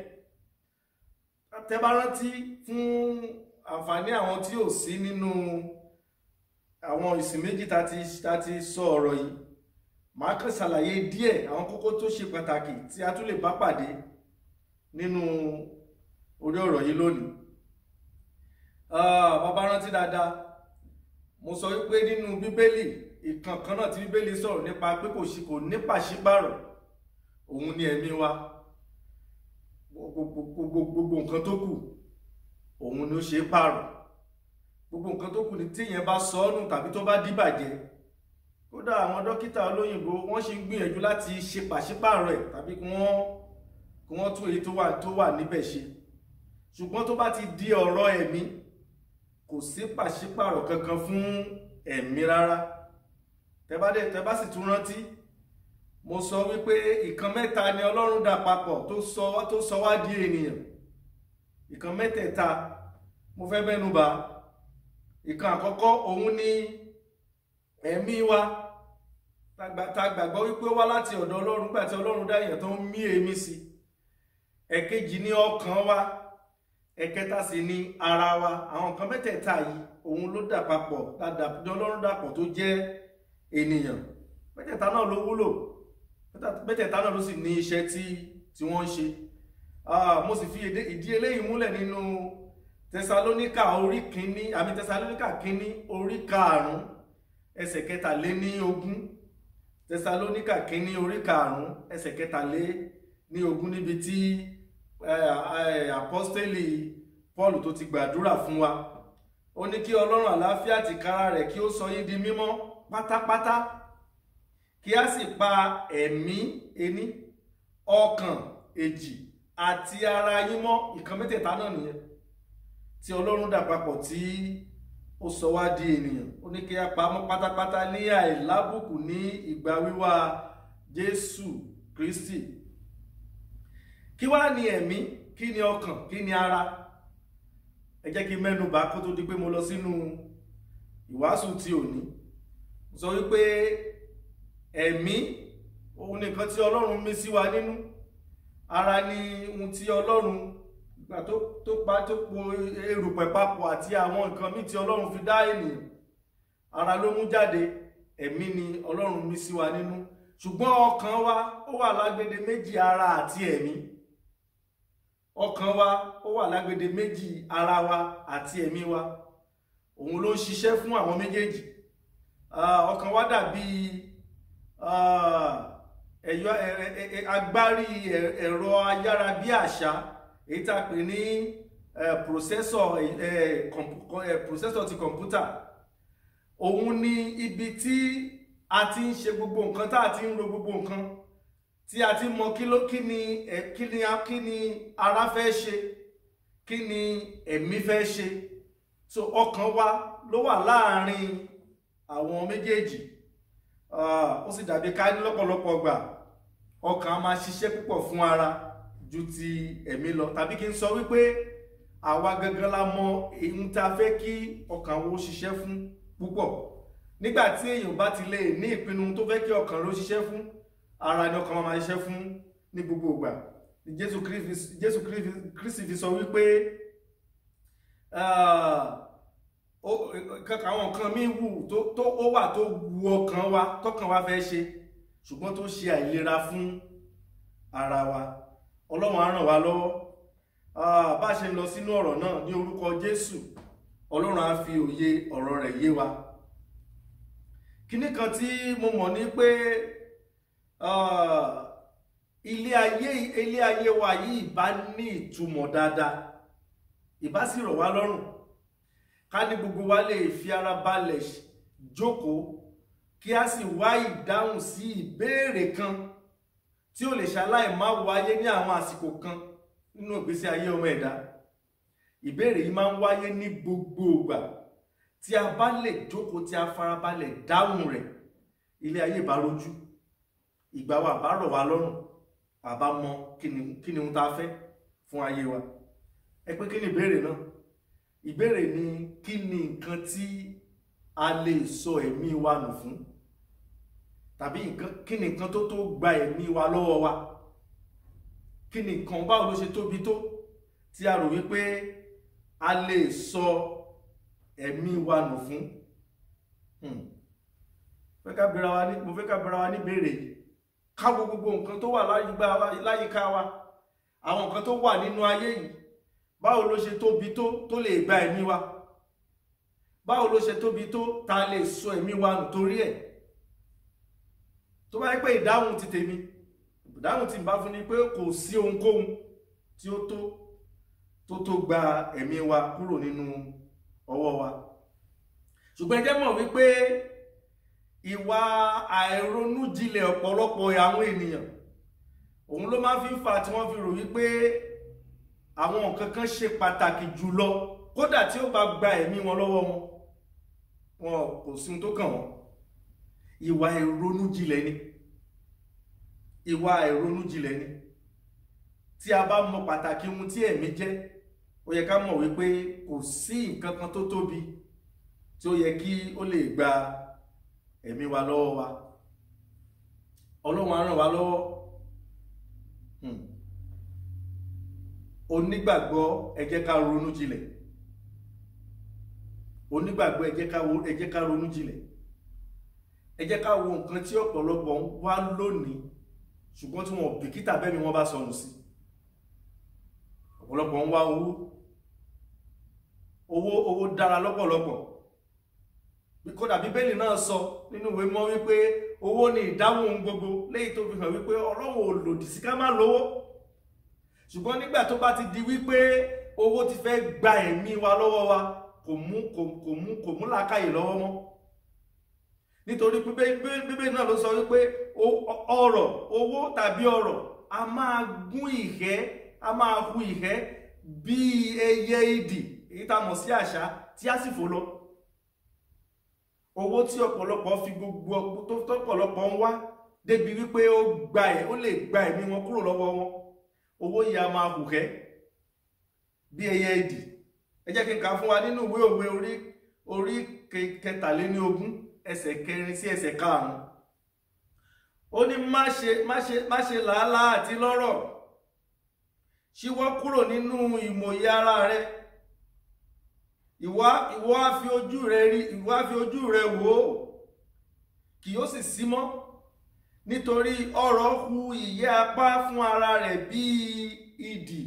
[SPEAKER 4] Tẹ́ bá rántí, fún àǹfààní àwọn tí ò sí nínú àwọn ìsìn méjì tá ti sọ ọ̀rọ̀ yìí, màá kàn ṣàlàyé díẹ̀ àwọn kókó tó ṣe pàtàkì tí a tún lè bá pàdé nínú orí ọ̀rọ̀ yìí lónìí. Bàbá rántí dáadáa, mo sọ wípé nínú Bíbélì ìkan kan náà tí Bíbélì sọ̀rọ̀ nípa pé kò ní pàṣípàrọ̀, òun ni ẹ̀mí wa. Gbogbo nǹkan tó kù òun ni ó ṣe é pààrọ̀. Gbogbo nǹkan tó kù ní tíyẹn bá sọ ọ́ nù tàbí tó bá dìbàjẹ́, kódà àwọn dókítà olóyìnbó wọ́n ṣì ń gbìyànjú láti ṣe pàṣípààrọ̀ ẹ̀ tàbí kí wọ́n tún èyí tó wà níbẹ̀ ṣe. Ṣùgbọ́n tó bá ti di ọ̀rọ̀ ẹ̀mí, kò sí pàṣípààrọ̀ kankan fún ẹ̀mí rárá. Tẹ́ bá sì tún rántí, mo sọ wípé ìkan mẹ́ta ni Ọlọ́run dà papọ̀ tó sọ wá di ènìyàn. Ìkan mẹ́tẹ̀ẹ̀ta mo fẹ́ mẹ́nu bà. Ìkan àkọ́kọ́ òun ni ẹ̀mí wa, tá gbàgbọ́ wípé ó wá láti ọ̀dọ̀ Ọlọ́run nígbà tí Ọlọ́run dá èèyàn tó ń mí èémí sí. Ẹ̀kejì ni ọkàn wa, ẹ̀kẹta sì ni ara wa. Àwọn nǹkan mẹ́tẹ̀ẹ̀ta yìí òun ló dà papọ̀, Ọlọ́run dàpọ̀ tó jẹ́ ènìyàn. Mẹ́tẹ̀ẹ̀ta náà ló wúlò, mẹ́tẹ̀ẹ̀ta náà ló sì ní iṣẹ́ tí wọ́n ń ṣe. Mo sì fi ìdí eléyìí múlẹ̀ nínú Tẹsalóníkà orí kìíní, àmì Tẹsalóníkà kìíní orí 5 ẹsẹ̀ 23. Tẹsalóníkà kìíní orí 5 ẹsẹ̀ 23, níbi tí apọ́stélì Paul tó ti gbàdúrà fún wa. Ó ní kí Ọlọ́run àlàáfíà tìkára rẹ̀ kí ó sọ yín di mímọ́ pátápátá, kí a sì pa ẹ̀mí ení, ọkàn èjì àti ara yín mọ́. Ìkan mẹ́tẹ̀ẹ̀ta náà nìyẹn tí Ọlọ́run dà papọ̀ tí ó sọ wá di ènìyàn. Ó ní kí a pa mọ́ pátápátá ní àìlábùkù ní ìgbà wíwá Jésù Kristi. Kí wá ní ẹ̀mí, kí ni ọkàn, kí ni ara? Ẹ jẹ́ kí n mẹ́nu bà kó tó di pé mo lọ sínú ìwàásù ti òní. Mo sọ wípé ẹ̀mí òun nìkan tí Ọlọ́run mí sí wa nínú. Ara ni ohun tí Ọlọ́run gbà tó po erùpẹ̀ papọ̀ àti àwọn nǹkan míì tí Ọlọ́run fi dá ènìyàn. Ara ló mú jáde, ẹ̀mí ni Ọlọ́run mí sí wa nínú. Ṣùgbọ́n ọkàn wa ó wà lágbede méjì ara àti ẹ̀mí. Ọkàn wa ó wà lágbede méjì ara wa àti ẹ̀mí wa. Òun ló ń ṣiṣẹ́ fún àwọn méjèèjì. Ọkàn wa dàbí agbárí ẹ̀rọ ayárabíàṣá, èyí tá a pè ní processor ti kọ̀ǹpútà. Òun ni ibi tí a ti ń ṣe gbogbo nǹkan, tá a ti ń ro gbogbo nǹkan, tí a ti mọ kí ni ara fẹ́ ṣe, kí ni ẹ̀mí fẹ́ ṣe. So ọkàn wa ló wà láàárín àwọn méjèèjì. Ó sì dàbí ká ní lọ́pọ̀lọpọ̀ gbà ọkàn a máa ṣiṣẹ́ púpọ̀ fún ara ju ti ẹ̀mí lọ, tàbí kí n sọ wípé àwa gangan la mọ ohun tá a fẹ́ kí ọkàn wo ṣiṣẹ́ fún púpọ̀. Nígbà tí èèyàn bá ti lè ní ìpinnu tó fẹ́ kí ọkàn ló ṣiṣẹ́ fún, ara ni ọkàn máa ṣiṣẹ́ fún ní gbogbo ìgbà. Jésù Kristi fi sọ wípé àwọn nǹkan míì wù tó ó wà tó wu ọkàn wa tọkàn wa fẹ́ ṣe, ṣùgbọ́n tó ṣe àìlera fún ara wa. Ọlọ́run á ràn wá lọ́wọ́. Bá ṣe ń lọ sínú ọ̀rọ̀ náà ní orúkọ Jésù, Ọlọ́run á fi òye ọ̀rọ̀ rẹ̀ yé wa. Kíní kan tí mo mọ̀ ní pé ilé ayé wa yìí ìbá ní ìtumọ̀ dáadáa, ìbá sì rọ̀ wá lọ́rùn ká ní gbogbo wa lè fi ara balẹ̀ jókòó kí a sì wá ìdáhùn sí ìbéèrè kan tí ó lè ṣaláì má wáyé ní àwọn àsìkò kan nínú ìgbésí ayé ọmọ ẹ̀dá. Ìbéèrè yìí máa ń wáyé ní gbogbo ìgbà tí a bá lè jókòó, tí a farabalẹ̀ dáhùn rẹ̀, ilé ayé bá rojú, ìgbà wa bá rọ̀ wá lọ́rùn, àbá mọ kí ni ohun tá a fẹ́ fún ayé wa. Ẹ pé kí ni ìbéèrè náà? Ìbéèrè ni kí ni nǹkan tí a lè sọ ẹ̀mí wa nù fún, tàbí kí ni nǹkan tó tó gba ẹ̀mí wa lọ́wọ́ wa, kí ni nǹkan, báwo ló ṣe tóbi tó tí a rò wípé a lè sọ ẹ̀mí wa nù fún. Mo fẹ́ ká bèèrè wa ní béèrè yìí, ká wo gbogbo nǹkan tó wà láyìíká wa, àwọn nǹkan tó wà nínú ayé yìí, báwo ló ṣe tóbi tó tó lè gba ẹ̀mí wa, báwo ló ṣe tóbi tó ta lè sọ ẹ̀mí wa nù torí ẹ̀. Tó bá yẹ pé ìdáhùn ti tèmi, ìdáhùn tí n bá fún ni pé kò sí ohunkóhun tí ó tó gba ẹ̀mí wa kúrò nínú ọwọ́ wa. Ṣùgbọ́n ẹ jẹ́ mọ̀ wípé ìwà àìronújinlẹ̀ ọ̀pọ̀lọpọ̀ àwọn ènìyàn òun ló máa fi ń fa tí wọ́n fi rò wípé àwọn nǹkan kan ṣe pàtàkì jùlọ, kódà tí ó bá gba ẹ̀mí wọn lọ́wọ́ wọn, wọn kò sí ohun tó kàn wọ́n. Ìwà ìronújinlẹ̀ ni, ìwà ìronújinlẹ̀ ni. Tí a bá mọ pàtàkì ohun tí ẹ̀mí jẹ́, ó yẹ ká mọ̀ wípé kò sí nǹkan kan tó tóbi tí ó yẹ kí ó lè gba ẹ̀mí wa lọ́wọ́ wa. Ọlọ́run á ràn wá lọ́wọ́. Onígbàgbọ́, ẹ jẹ́ ká ronú jinlẹ̀. Onígbàgbọ́, ẹ jẹ́ ká ronú jinlẹ̀. Ẹ jẹ́ ká wo nǹkan tí ọ̀pọ̀lọpọ̀ ń wá lónìí ṣùgbọ́n tí wọn ò bìkítà bẹ́ẹ̀ ni wọ́n bá sọnù sí. Ọ̀pọ̀lọpọ̀ ń wá owó. Owó dára lọ́pọ̀lọpọ̀. Kódà Bíbélì náà sọ nínú ìwé mọ́ wípé owó ni ìdáhùn ohun gbogbo, léyìí tó fi hàn wípé Ọlọ́run ò lòdì sí ká má lówó. Ṣùgbọ́n nígbà tó bá ti di wípé owó ti fẹ́ gba ẹ̀mí wa lọ́wọ́ wa, kò mú làákàyè lọ́wọ́ mọ́. Nítorí Bíbélì náà ló sọ wípé ọrọ̀, owó tàbí ọrọ̀ a máa gún ìhẹ́, a máa hu ìhẹ́ bí ẹyẹ idì, èyí tá a mọ̀ sí àṣá, tí a sì fò lọ. Owó tí ọ̀pọ̀lọpọ̀ fi gbogbo tó ọ̀pọ̀lọpọ̀ ń wá débi wípé ó lè gba ẹ̀mí wọn kúrò lọ́wọ́ wọn, owó yìí a máa hùhẹ́ bí ẹyẹ idì. Ẹ jẹ́ kí n kà fún wa nínú ìwé òwe orí 23 ẹsẹ̀ 4 sí ẹsẹ̀ 5. Ó ní má ṣe làálàá àti lọ́rọ̀, ṣíwọ́ kúrò nínú ìmòye ara rẹ. Ìwọ á fi ojú rẹ rí, ìwọ á fi ojú rẹ wò ó, kì yóò sì sí mọ́, nítorí ọrọ̀ hu ìyẹ́ apá fún ara rẹ̀ bí idì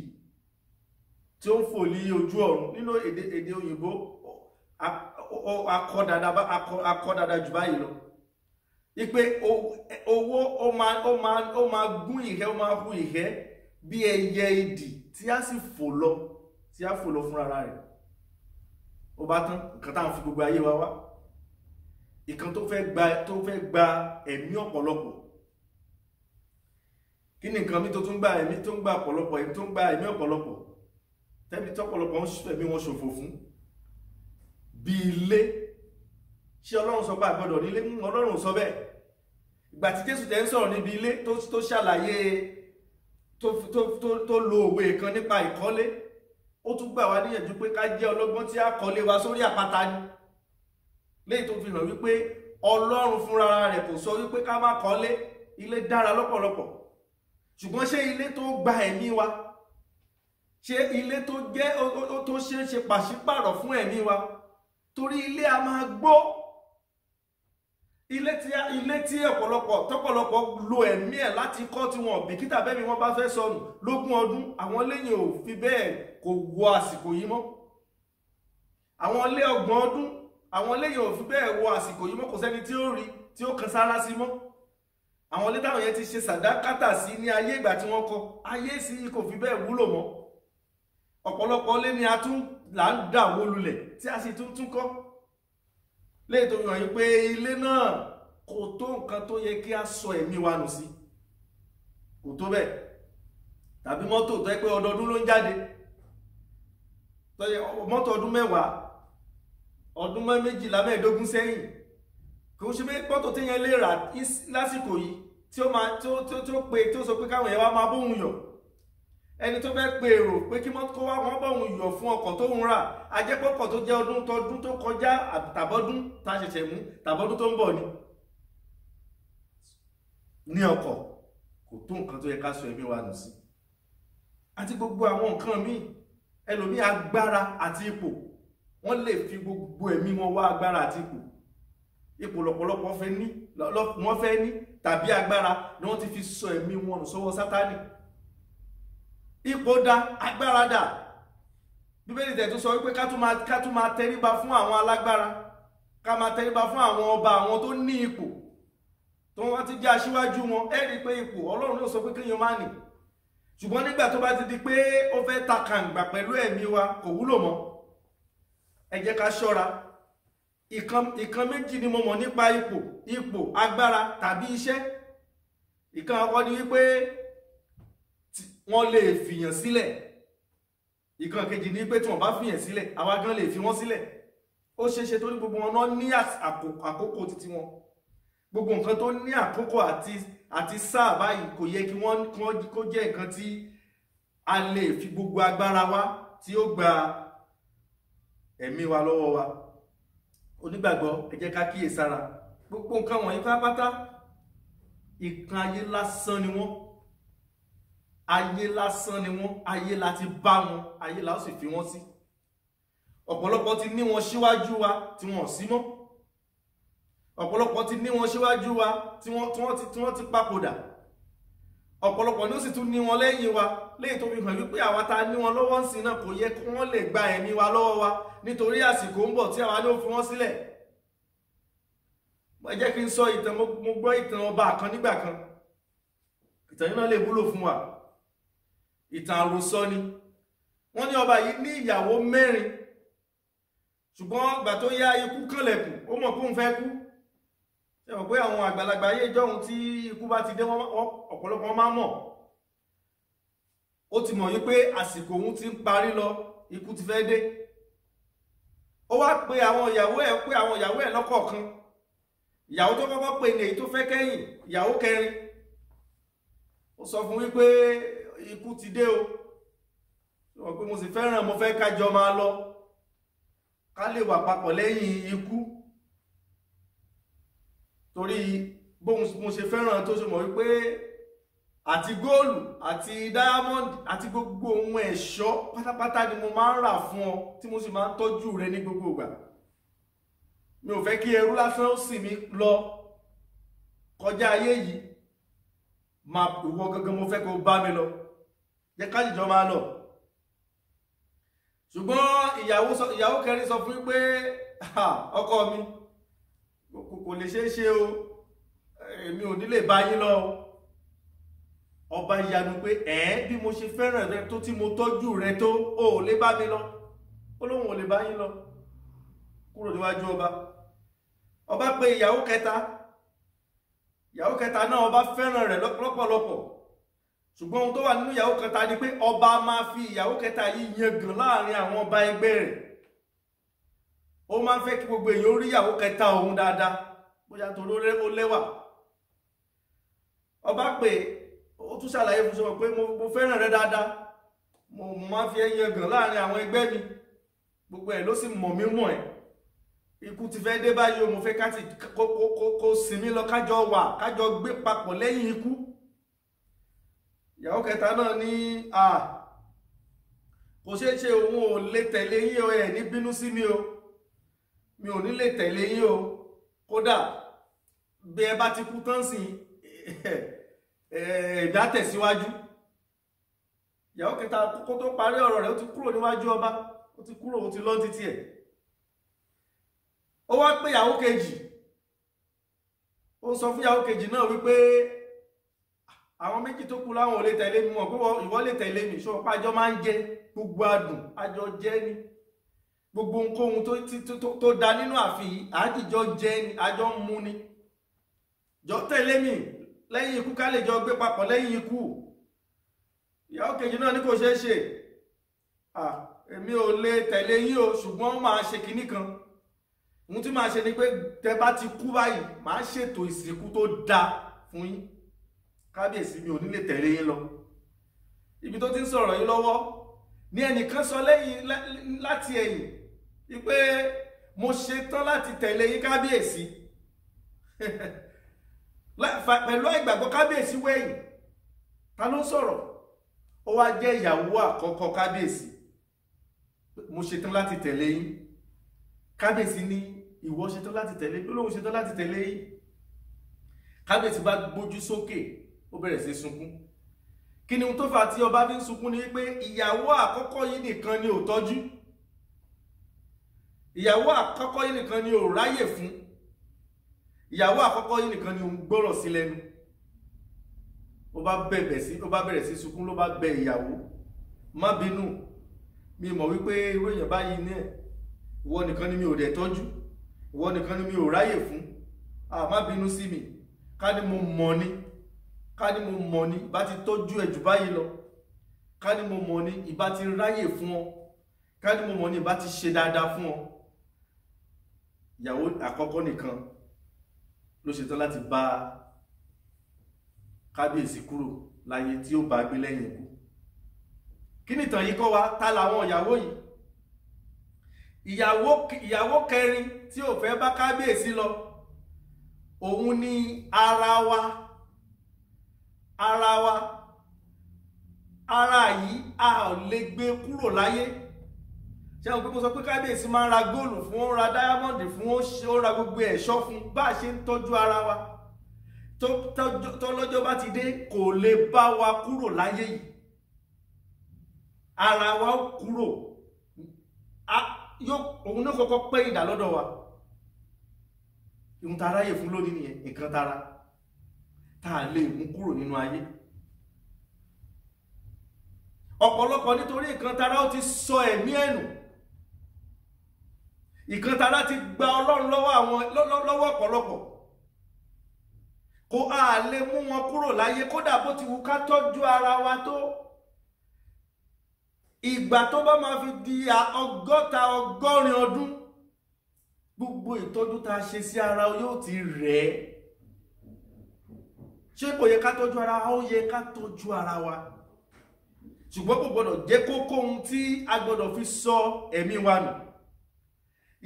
[SPEAKER 4] tí ó ń fò lí ojú ọ̀run. Nínú èdè òyìnbó akọ dada jù báyìí lọ, ipe owó ó máa gún ìhẹ́, ó máa hu ìhẹ́ bí ẹyẹ idì tí a sì fò lọ, tí a fò lọ fúnra rẹ̀. Ó bá tán, nǹkan tá à ń fi gbogbo ayé wa wá, ìkan tó fẹ́ gba ẹ̀mí ọ̀pọ̀lọpọ̀. Kí ni nǹkan mi tó tún gba ẹ̀mí, tó ń gba ọ̀pọ̀lọpọ̀ ẹ̀mí, tó ń gba ẹ̀mí ọ̀pọ̀lọpọ̀, tẹ́bi tọ́pọ̀lọpọ̀ ń fẹ̀mí wọn ṣòfò fún? Bí ilé. Ṣé Ọlọ́run sọ pé a gbọ́dọ̀ nílé? Ọlọ́run sọ bẹ́ẹ̀. Ìgbà tí Jésù tẹ́ ń sọ̀rọ̀ níbi ilé tó ṣàlàyé, tó lo òwe kan nípa ìkọ́lé, ó tún gbà wá níyànjú pé ká jẹ́ ọlọ́gbọ́n tí a kọ́lé wa sórí àpáta ni. Léyìí tó fi hàn wípé Ọlọ́run fúnra rẹ̀ kò sọ wípé ká má kọ́lé. Ilé dára lọ́pọ̀lọpọ̀, ṣùgbọ́n ṣé ilé tó gba ẹ̀mí wa, ṣé ilé tó jẹ́ tó ṣe é ṣe pàṣípàrọ̀ fún ẹ̀mí wa? Torí ilé a máa gbó, Ilé tí ọ̀pọ̀lọpọ̀ tọ́pọ̀lọpọ̀ lo ẹ̀mí ẹ̀ láti kọ́ tí wọn bìkítà bẹ́ẹ̀ ni wọ́n bá fẹ́ sọnù lógún ọdún, àwọn lẹ́yìn ò fi bẹ́ẹ̀ kò wọ àsìkò yìí mọ́. Àwọn ilé 30 ọdún, àwọn lẹ́yìn ò fi bẹ́ẹ̀ wọ àsìkò yìí mọ́, kò sẹ́ni tí ó rí tí ó kan sára sí mọ́. Àwọn ilé táwọn yẹn ti ṣe sàdákátà sí ní ayé ìgbà tí wọ́n kọ́, ayé sí kò fi bẹ́ẹ̀ wúlò mọ́. Ọ̀pọ̀lọpọ̀ ilé ni a tún là ń dà wó lulẹ̀ tí a sì tún kọ́. Léyìí tó fi hàn yín pé ilé náà kò tó nǹkan tó yẹ kí a sọ ẹ̀mí wa nù sí, kò tó bẹ́ẹ̀. Tàbí mọ́tò tó yẹ pé ọdọọdún ló ń jáde, tó yẹ mọ́tò ọdún 10, ọdún 12, 15 sẹ́yìn, kò ṣe pé mọ́tò téèyàn lè rà lásìkò yìí tí ó máa tí ó pe tí ó sọ pé káwọn èèyàn wá máa bóun yọ̀. Ẹni tó fẹ́ pe èrò pé kí mọ́tò wá wọ́n bóun yọ̀ fún ọkọ̀ tó ń rà, ajẹ́pọ̀kọ̀ tó jẹ́ ọdún tọdún tó kọjá tàbọ́dún tá a ṣẹ̀ṣẹ̀ mú tàbọ́dún tó ń bọ̀ ni. Ní ọkọ̀ kò tó nǹkan tó yẹ ká sọ ẹ̀mí wa nù sí. Àti gbogbo àwọn nǹkan míì, ẹlòmíì agbára àti ipò, wọ́n lè fi gbogbo ẹ̀mí wọn wá agbára àti ipò. Ipò lọ́pọ̀lọpọ̀ fẹ́ ní, wọ́n fẹ́ ní tàbí agbára ni wọ́n ti fi sọ ẹ̀mí wọn nù sọ́wọ́ Sátánì. Ipò dá, agbára dà. Bíbélì tẹ̀ tún sọ wípé ká tún máa tẹríba fún àwọn alágbára, ká máa tẹríba fún àwọn ọba, àwọn tó ní ipò, tó wọ́n ti jẹ́ aṣíwájú wọn. Ẹ rí i pé ipò Ọlọ́run ló sọ pé kéèyàn má nì. Ṣùgbọ́n nígbà tó bá ti di pé ó fẹ́ ta kàǹgbà pẹ̀lú ẹ̀mí wa, kò wúlò mọ́. Ẹ jẹ́ ká ṣọ́ra. Ìkan méjì ni mo mọ̀ nípa ipò, agbára tàbí iṣẹ́. Ìkan àkọ́kọ́ ni wípé wọ́n lè fìyàn sílẹ̀. Ìkan kejì ni pé tí wọ́n bá fìyàn sílẹ̀, àwa gan lè fi wọ́n sílẹ̀. Ó ṣeéṣe torí gbogbo wọn náà ní àkókò títí wọn. Gbogbo nǹkan tó ní àkókò àti sáà báyìí kò yẹ kí wọ́n kó jẹ́ nǹkan tí a lè fi gbogbo agbára wa tí ó gba ẹ̀mí wa lọ́wọ́ wa. Onígbàgbọ́, ẹ jẹ́ ká kíyè sára. Gbogbo nǹkan wọ̀nyí pátápátá, ìkan ayé lásán ni wọ́n. Ayé lásán ni wọ́n, ayé la ti bá wọn, ayé la ó sì fi wọ́n sí. Ọ̀pọ̀lọpọ̀ ti ní wọn síwájú wa tí wọn ò sí mọ́. Ọ̀pọ̀lọpọ̀ ti ní wọn síwájú wa tí wọ́n ti papòdà. Ọ̀pọ̀lọpọ̀ ni ó sì tún ní wọn lẹ́yìn wa, léyìí tó fi hàn wípé àwa ta ní wọn lọ́wọ́ ń sìn náà kò yẹ kí wọ́n lè gba ẹ̀mí wa lọ́wọ́ wa, nítorí àsìkò ń bọ̀ tí àwa ní ó fi wọ́n sílẹ̀. Ẹ jẹ́ kí n sọ ìtàn. Mo gbọ́ ìtàn ọba kan nígbà kan. Ìtàn yìí náà lè wúlò fún wa. Ìtàn àròsọ ni. Wọ́n ní ọba yìí ní ìyàwó 4, ṣùgbọ́n ìgbà tó yá ikú kànlẹ̀kùn, ó mọ̀ pé òun fẹ́ kú. Ṣé mọ̀ pé àwọn àgbàlagbà ayé ìjọ́hun tí ikú bá ti dé, ọ̀pọ̀lọpọ̀ wọn máa mọ̀. Ó ti mọ̀ wípé àsìkò òun ti ń parí lọ, ikú ti fẹ́ dé. Ó wá pe àwọn ìyàwó ẹ̀, pé àwọn ìyàwó ẹ̀ lọ́kọ̀ọ̀kan. Ìyàwó tó kọ́kọ́ pè ní èyí tó fẹ́ kẹ́yìn, ìyàwó kẹrin. Ó sọ fún wípé ikú ti dé o, sọ pé mo sì fẹ́ràn, mo fẹ́ kájọ máa lọ, ká lè wà papọ̀ lẹ́yìn ikú. Torí bóun mo ṣe fẹ́ràn tó ṣe mọ̀ wípé àti góòlù àti dáyámọ́ndì àti gbogbo ohun ẹ̀ṣọ́ pátápátá ni mo máa ń rà fún ọ, tí mo sì máa ń tọ́jú rẹ ní gbogbo ìgbà. Mi ò fẹ́ kí ẹrú lásán ó sì mí lọ kọjá ayé yìí. Máa ìwọ gangan mo fẹ́ kó bá mi lọ, jẹ́ ká jìjọ máa lọ. Ṣùgbọ́n ìyàwó kẹrin sọ fún mi pé ọkọ mi kò lè ṣeé ṣe o, èmi ò ní lè bá yín lọ. Ọba yanu pé ẹ bí mo ṣe fẹ́ràn rẹ tó, tí mo tọ́jú rẹ tó, o ò lè bá mi lọ. Ó lóun ò lè bá yín lọ. Kúrò níwájú ọba. Ọba pè ìyàwó kẹta. Ìyàwó kẹta náà ọba fẹ́ràn rẹ̀ lọ́pọ̀lọpọ̀. Ṣùgbọ́n ohun tó wà nínú ìyàwó kẹta ni pé ọba máa fi ìyàwó kẹta yìí yangàn láàrin àwọn ọba ẹgbẹ́ rẹ̀. Ó máa ń fẹ́ kí gbogbo èèyàn rí ìyàwó kẹta òun dáadáa, bóyá nítorí ó lẹ́wà. Ọba pè, ó tún ṣàlàyé fún sọ pé mo fẹ́ràn rẹ dáadáa, mo máa ń fi ẹ́ yangàn láàrin àwọn ẹgbẹ́ mi, gbogbo ẹ̀ ló sì mọ̀ mí mọ̀ ẹ́. Ikú ti fẹ́ dé báyìí o, mo fẹ́ ká ti kó sinmi lọ, kájọ wà, kájọ gbé papọ̀ lẹ́yìn ikú. Ìyàwó kẹta náà ní à kò ṣeé ṣe, òun ò lè tẹ̀lé yín o, ẹ̀ ní bínú sí mi o, mi ò ní lè tẹ̀lé yín o, kódà Bí ẹ bá ti kú tán sí ẹ̀dá tẹ̀síwájú. Ìyàwó kẹta kó tó parí ọ̀rọ̀ rẹ̀, ó ti kúrò níwájú ọba, ó ti kúrò, ó ti lọ títí ẹ̀. Ó wá pé ìyàwó kejì, ó sọ fún ìyàwó kejì náà wípé àwọn méjì tó kù láwọn ò lè tẹ̀lé mi mọ̀ pé ìwọ lè tẹ̀lé mi, ṣọ́ pé àjọ máa ń jẹ gbogbo adùn, àjọ jẹ ni, gbogbo ohunkóhun tó da nínú ààfin yìí àjíjọ jẹ ni, àjọ ń mu ni, jọ tẹ̀lé mi lẹ́yìn ikú ká lè jọ gbé papọ̀ lẹ́yìn ikú. Ìyàwó kejì náà ní kò ṣeé ṣe, èmi ò lè tẹ̀lé yín o, ṣùgbọ́n máa ṣe kinní kan. Ohun tí máa ṣe ni pé tẹ bá ti kú báyìí, máa ṣètò ìsìnkú tó dáa fún yín. Kábíyèsí, mi ò ní lè tẹ̀lé yín lọ. Ibi tó ti ń sọ̀rọ̀ yín lọ́wọ́ ní ẹnìkan sọ lẹ́yìn láti ẹ̀yìn wípé mo ṣetán láti tẹ̀lé yín kábíyèsí. Pẹ̀lú ìgbàgbọ́ kábíyèsí wẹ̀yìn. Ta ló ń sọ̀rọ̀? Ó wá jẹ́ ìyàwó àkọ́kọ́ kábíyèsí. Mo ṣetán láti tẹ̀lé yín. Kábíyèsí ní ìwọ ṣetán láti tẹ̀lé, ó lóun ṣetán láti tẹ̀lé yín. Kábíyèsí bá gbójú sókè, ó bẹ̀rẹ̀ sí sunkún. Kí ni ohun tó fà tí ọba fi ń sunkún ni wípé ìyàwó àkọ́kọ́ yìí nìkan ni ò tọ́jú, ìyàwó àkọ́kọ́ yìí nìkan ni ò ráyè fún, ìyàwó àkọ́kọ́ yìí nìkan ni ò ń gbọ́rọ̀ sí lẹ́nu. Ó bá bẹ̀rẹ̀ sí sunkún, ló bá bẹ ìyàwó, má bínú, mi mọ̀ wípé irú èèyàn báyìí ní ẹ̀, ìwọ nìkan ni mi ò dẹ̀ tọ́jú, ìwọ nìkan ni mi ò ráyè fún, má bínú sí mi, ká ní mo mọ̀ ni, ká ní mo mọ̀ ni ìbá ti tọ́jú ẹ̀ jù báyìí lọ, ká ní mo mọ̀ ni ìbá ti ráyè fún ọ, ká ní mo mọ̀ ni ìbá ti ṣe dáadáa fún ọ. Ìyàwó àkọ́kọ́ nìkan ló ṣetán láti bá kábíyèsí kúrò láyé tí ó bá gbé lẹ́yìn ikú. Kí ni ìtàn yìí kọ́ wa? Ta làwọn ìyàwó yìí? Ìyàwó kẹrin tí ò fẹ́ bá kábíyèsí lọ, òun ni ara wa. Ara wa, ara yìí a ò lè gbé kúrò láyé. Ṣé àwọn pé mo sọ pé kábíyèsí máa ń ra góòlù fún, ó ń ra dáyámọ́ǹdì fún, ó ń ra gbogbo ẹ̀ṣọ́ fún. Bá a ṣe ń tọ́jú ara wa tó lọ́jọ́ bá ti dé, kò lè bá wa kúrò láyé yìí. Ara wa ó kúrò, òun náà kọ́kọ́ pẹ́ ìdá lọ́dọ̀ wa. Ìhun tá a ráyè fún lónìí nìyẹn, nǹkan tara tá a lè mú kúrò nínú ayé. Ọ̀pọ̀lọpọ̀ nítorí nǹkan tara ó ti sọ ẹ̀mí ẹ̀nù, nǹkan tara ti gba Ọlọ́run lọ́wọ́ ọ̀pọ̀lọpọ̀. Kò á lè mú wọn kúrò láyé, kódà bó ti wù ká tọ́jú ara wa tó. Ìgbà tó bá máa fi di 60 ọgọ́rin ọdún, gbogbo ìtọ́jú tá a ṣe sí ara yóò ti rẹ̀ ẹ́. Ṣé kò yẹ ká tọ́jú ara wa? Ó yẹ ká tọ́jú ara wa, ṣùgbọ́n kò gbọ́dọ̀ jẹ́ kókó ohun tí a gbọ́dọ̀ fi sọ ẹ̀mí wa nù.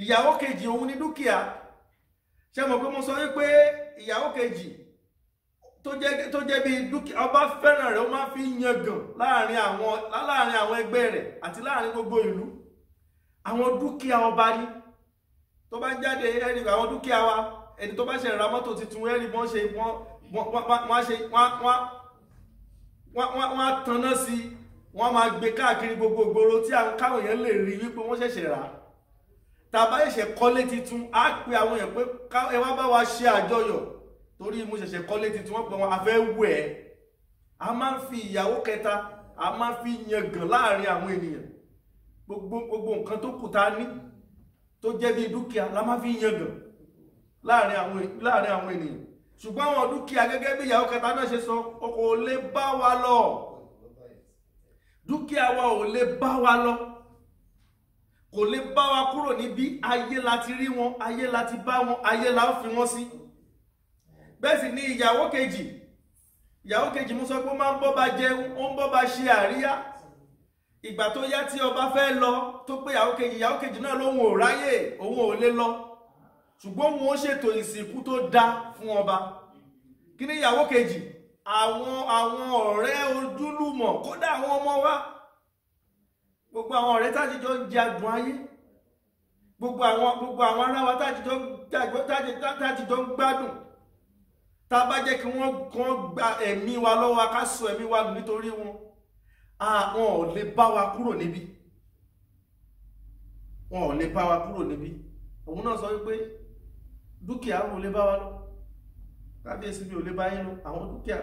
[SPEAKER 4] Ìyàwó kejì òun ni dúkìá. Ṣé mọ̀ pé mo sọ wípé ìyàwó kejì tó jẹ́ bí dúkìá, ọba fẹ́ràn rẹ̀, ó máa fi yangàn láàrin àwọn ẹgbẹ́ rẹ̀ àti láàrin gbogbo ìlú. Àwọn dúkìá ọba ni tó bá ń jáde, ẹni àwọn dúkìá wa, ẹni tó bá ṣe ra mọ́tò tuntun, ẹni wọ́n ṣe wọ́n á tanná sí, wọ́n máa gbé káàkiri gbogbo ìgboro tí káwọn èèyàn lè rí wípé wọ́n ṣẹ̀ṣẹ̀ rà. Tàbá ṣẹ̀ṣẹ̀ kọ́lé tuntun, á pe àwọn èèyàn pé ẹ wá bá wa ṣe àjọyọ̀ torí mo ṣẹ̀ṣẹ̀ kọ́lé tuntun, wọ́n pè wọ́n a fẹ́ wẹ̀ ẹ́. A máa ń fi ìyàwó kẹta, a máa ń fi yangàn láàrin àwọn ènìyàn. Gbogbo nǹkan tó kù tá a ní tó jẹ́ bí dúkìá la máa fi yangàn láàrin àwọn ènìyàn. Ṣùgbọ́n àwọn dúkìá gẹ́gẹ́ bí ìyàwó kẹta náà ṣe sọ, kò lè bá wa lọ. Dúkìá wa ò lè bá wa lọ, kò lè bá wa kúrò níbí. Ayé la ti rí wọn, ayé la ti bá wọn, ayé la fi wọn sí. Bẹ́ẹ̀ sì ni ìyàwó kejì. Ìyàwó kejì mo sọ pé ó máa ń bọ́ba jẹun, ó ń bọ́ba ṣe àríyá. Ìgbà tó yá tí ọba fẹ́ lọ, tó pé ìyàwó kejì náà lóun ò ráyè, òun ò lè lọ, ṣùgbọ́n òun ó ṣètò ìsìnkú tó dá fún ọba. Kí ni ìyàwó kejì? Àwọn ọ̀rẹ́ ojúlùmọ̀, kódà àwọn ọmọ wa, gbogbo àwọn ọ̀rẹ́ tájíjọ ń jẹ adùn ayé, gbogbo àwọn ará wa tájíjọ ń gbádùn, Tá a bá jẹ́ kí wọ́n gba ẹ̀mí wa lọ́wọ́ wa, ká sọ ẹ̀mí wa nù nítorí wọn, wọn ò lè bá wa kúrò níbí. Wọn ò lè bá wa kúrò níbí. Òun náà sọ wípé dúkìá ò lè bá wa lọ, kábíyèsí mi ò lè bá yín lọ, àwọn dúkìá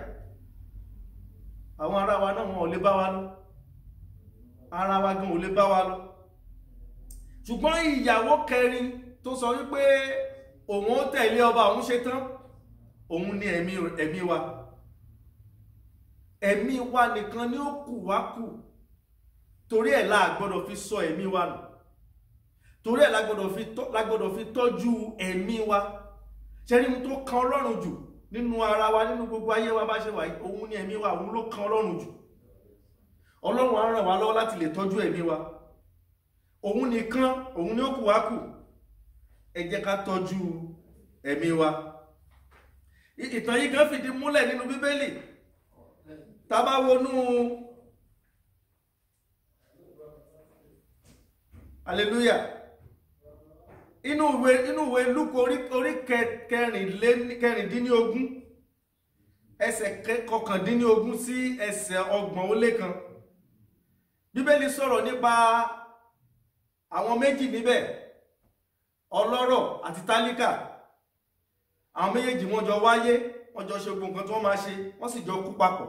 [SPEAKER 4] àwọn ará wa náà wọn ò lè bá wa lọ, ara wa gan ò lè bá wa lọ. Ṣùgbọ́n ìyàwó kẹrin tó sọ wípé òun ó tẹ̀lé ọba, òun ṣe tán, òun ni ẹ̀mí wa. Ẹ̀mí wa nìkan ni ó kù wá kù. Torí ẹ̀ la gbọ́dọ̀ fi sọ ẹ̀mí wa nù. Torí ẹ̀ la gbọ́dọ̀ fi tọ́jú ẹ̀mí wa. Ṣe rí ohun tó kan Ọlọ́run jù nínú ara wa, nínú gbogbo ayé wa bá ṣe wà yìí, òun ni ẹ̀mí wa, òun ló kan Ọlọ́run jù. Ọlọ́run á ràn wá lọ́wọ́ láti lè tọ́jú ẹ̀mí wa. Òun nìkan, òun ni ó kù wá kù. Ẹ jẹ́ ká tọ́jú ẹ̀mí wa. Ìtàn yìí kan fìdí múlẹ̀ nínú Bíbélì. Tá bá wọnú hallelujah, inú ìwé Lúùkù orí 24 ẹsẹ̀ 19 sí ẹsẹ̀ 31. Bíbélì sọ̀rọ̀ nípa àwọn méjì níbẹ̀, ọlọ́rọ̀ àti tálíkà. Àwọn méjèèjì wọ́n jọ wáyé, wọ́n jọ ṣe gbogbo nǹkan tí wọ́n máa ṣe, wọ́n sì jọ kú papọ̀.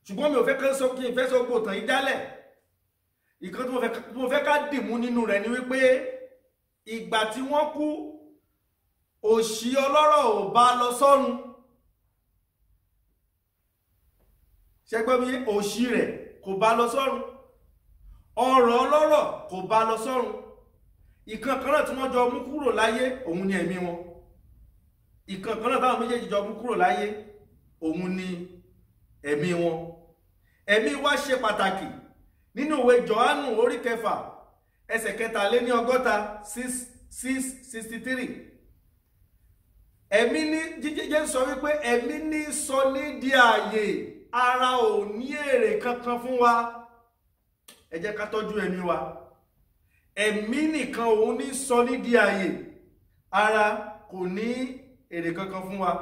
[SPEAKER 4] Ṣùgbọ́n mi ò fẹ́ kí n fẹ́ sọ gbogbo ìtàn yìí dálẹ̀. Ìkan tí mo fẹ́ ká dìmú nínú rẹ̀ ni wípé ìgbà tí wọ́n kú, òṣì ọlọ́rọ̀ ò bá lọ sọ́run. Ṣé gbọ́ mi? Òṣì rẹ̀ kò bá lọ sọ́run, ọrọ̀ ọlọ́rọ̀ kò bá lọ sọ́run. Ìkan kan náà tí wọ́n jọ mú kúrò láyé, òun ni ẹ̀mí wọn. Ìkan kan náà táwọn méjèèjì jọ mú kúrò láyé, òun ni ẹ̀mí wọn. Ẹ̀mí wa ṣe pàtàkì. Nínú ìwé Jòhánù orí 6 ẹsẹ̀ 63 6:63, ẹ̀mí ní jíjẹ́ sọ wípé ẹ̀mí ní sọ ní di ààyè, ara ò ní èrè kankan fún wa. Ẹ jẹ́ ká tọ́jú ẹ̀mí wa. Ẹ̀mí nìkan òun ní sọ ní di ààyè, ara kò ní èrè kankan fún wa.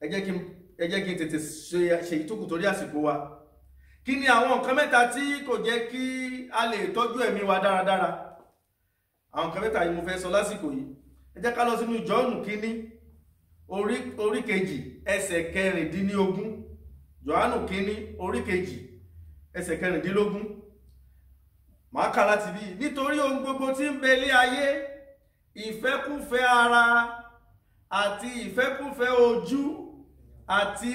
[SPEAKER 4] Ẹ jẹ́ kí n tètè ṣe ìtókù torí àsìkò wa. Kí ni àwọn nǹkan mẹ́ta tí kò jẹ́ kí a lè tọ́jú ẹ̀mí wa dáradára? Àwọn nǹkan mẹ́ta yìí mo fẹ́ sọ lásìkò yìí. Ẹ jẹ́ ká lọ sínú Jọ́ọ̀nù kínní orí 2 ẹsẹ̀ 16. Jòhánù kínní orí 2 ẹsẹ̀ 16. Màá kà láti bí. Nítorí ohun gbogbo tí ń bẹ lé ayé, ìfẹ́kúfẹ́ ara àti ìfẹ́kúfẹ́ ojú àti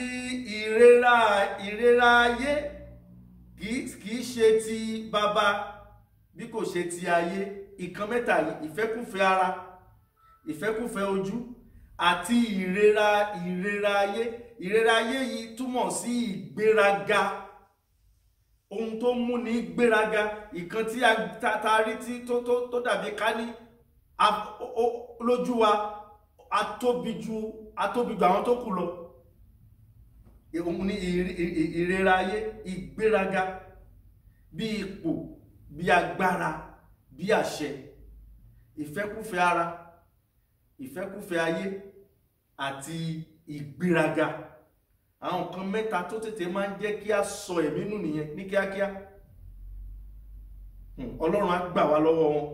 [SPEAKER 4] ìrera ayé kìí ṣe ti baba bí kò ṣe ti ayé. Ìkan mẹ́ta yìí, ìfẹ́kúfẹ́ ara, ìfẹ́kúfẹ́ ojú àti ìrera ayé. Ìrera ayé yìí túmọ̀ sí ìgbéraga, ohun tó mú ní gbéraga. Ìkan tí a rí tí tó dàbí ká ní lójú wa, a tóbi ju àwọn tó kù lọ. Òun ní ìrera ayé, ìgbéraga, bí ipò, bí agbára, bí àṣẹ, ìfẹ́kúfẹ́ ara, ìfẹ́kúfẹ́ ayé àti ìgbéraga. Àwọn nǹkan mẹ́ta tó tètè máa ń jẹ́ kí a sọ ẹ̀mí nù nìyẹn ní kíákíá. Ọlọ́run á gbà wá lọ́wọ́ wọn.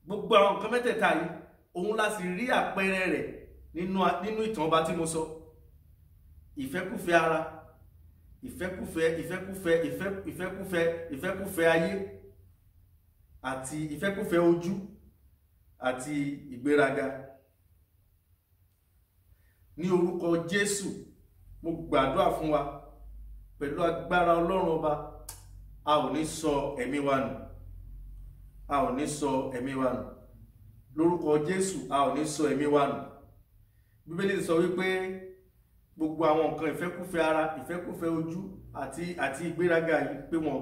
[SPEAKER 4] Gbogbo àwọn nǹkan mẹ́tẹ̀ẹ̀ta yìí, òun la sì rí àpẹẹrẹ rẹ̀ nínú ìtàn ọba tí mo sọ. Ìfẹ́kúfẹ́ ara, ìfẹ́kúfẹ́ ìfẹ́kúfẹ́ ìfẹ́kúfẹ́ ìfẹ́kúfẹ́ ayé àti ìfẹ́kúfẹ́ ojú àti ìgbéraga. Ní orúkọ Jésù, mo gbàdúrà fún wa pẹ̀lú agbára Ọlọ́run ọba, a ò ní sọ ẹ̀mí wa nù. A ò ní sọ ẹ̀mí wa nù. Lórúkọ Jésù, a ò ní sọ ẹ̀mí wa nù. Bíbélì sọ wípé gbogbo àwọn nǹkan ìfẹ́kúfẹ́ ara, ìfẹ́kúfẹ́ ojú àti ìgbéraga yìí, pé wọn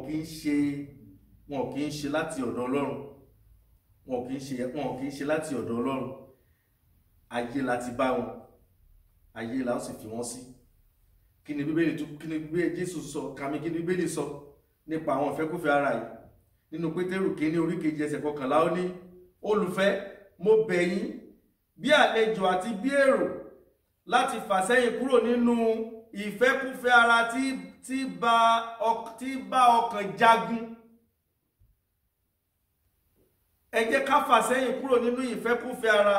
[SPEAKER 4] kì í ṣe láti ọ̀dọ̀ Ọlọ́run. Wọn kì í ṣe láti ọ̀dọ̀ Ọlọ́run. Ayé la ti bá wọn, ayé la ó sì fi wọ́n sí. Kí ni Bíbélì Jésù sọ kàmí? Kí ni Bíbélì sọ nípa àwọn ìfẹ́kúfẹ́ ara yìí? Nínú Pétérù kínní orí 2 ẹsẹ̀ 11, ó ní, olùfẹ́, mo bẹ̀ yín bí àlejò àti bí èrò láti fà sẹ́yìn kúrò nínú ìfẹ́kúfẹ́ ara tí bá ọkàn jagun. Ẹ jẹ́ ká fà sẹ́yìn kúrò nínú ìfẹ́kúfẹ́ ara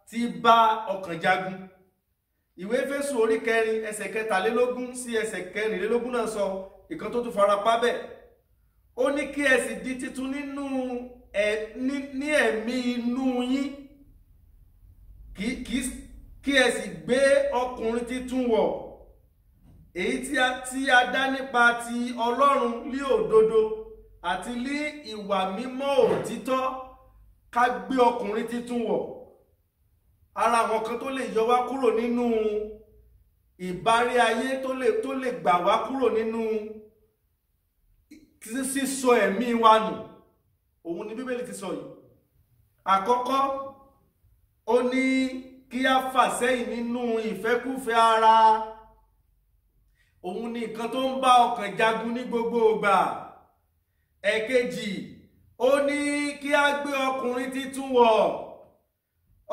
[SPEAKER 4] tí bá ọkàn jagun. Ìwé Éfésù orí 4 ẹsẹ̀ 23 sí ẹsẹ̀ 24 náà sọ ìkan tó tún fara pa bẹ́ẹ̀. Ó ní kí ẹ sì di titun nínú ní ẹ̀mí inú yín, kí ẹ sì gbé ọkùnrin titun wọ̀, èyí tí a dá nípa ti Ọlọ́run lí òdodo àti lí ìwà mímọ́ òtítọ́. Ká gbé ọkùnrin titun wọ̀. Ara àwọn kan tó lè yọ wá kúrò nínú ìbárí ayé, tó lè gbà wá kúrò nínú sísọ ẹ̀mí wa nù, òun ni Bíbélì ti sọ yìí. Àkọ́kọ́, ó ní kí a fà sẹ́yìn nínú ìfẹ́kúfẹ́ ara. Òun ni nǹkan tó ń bá ọkàn jagun ní gbogbo ìgbà. Ẹ̀kejì, ó ní kí a gbé ọkùnrin titun wọ̀.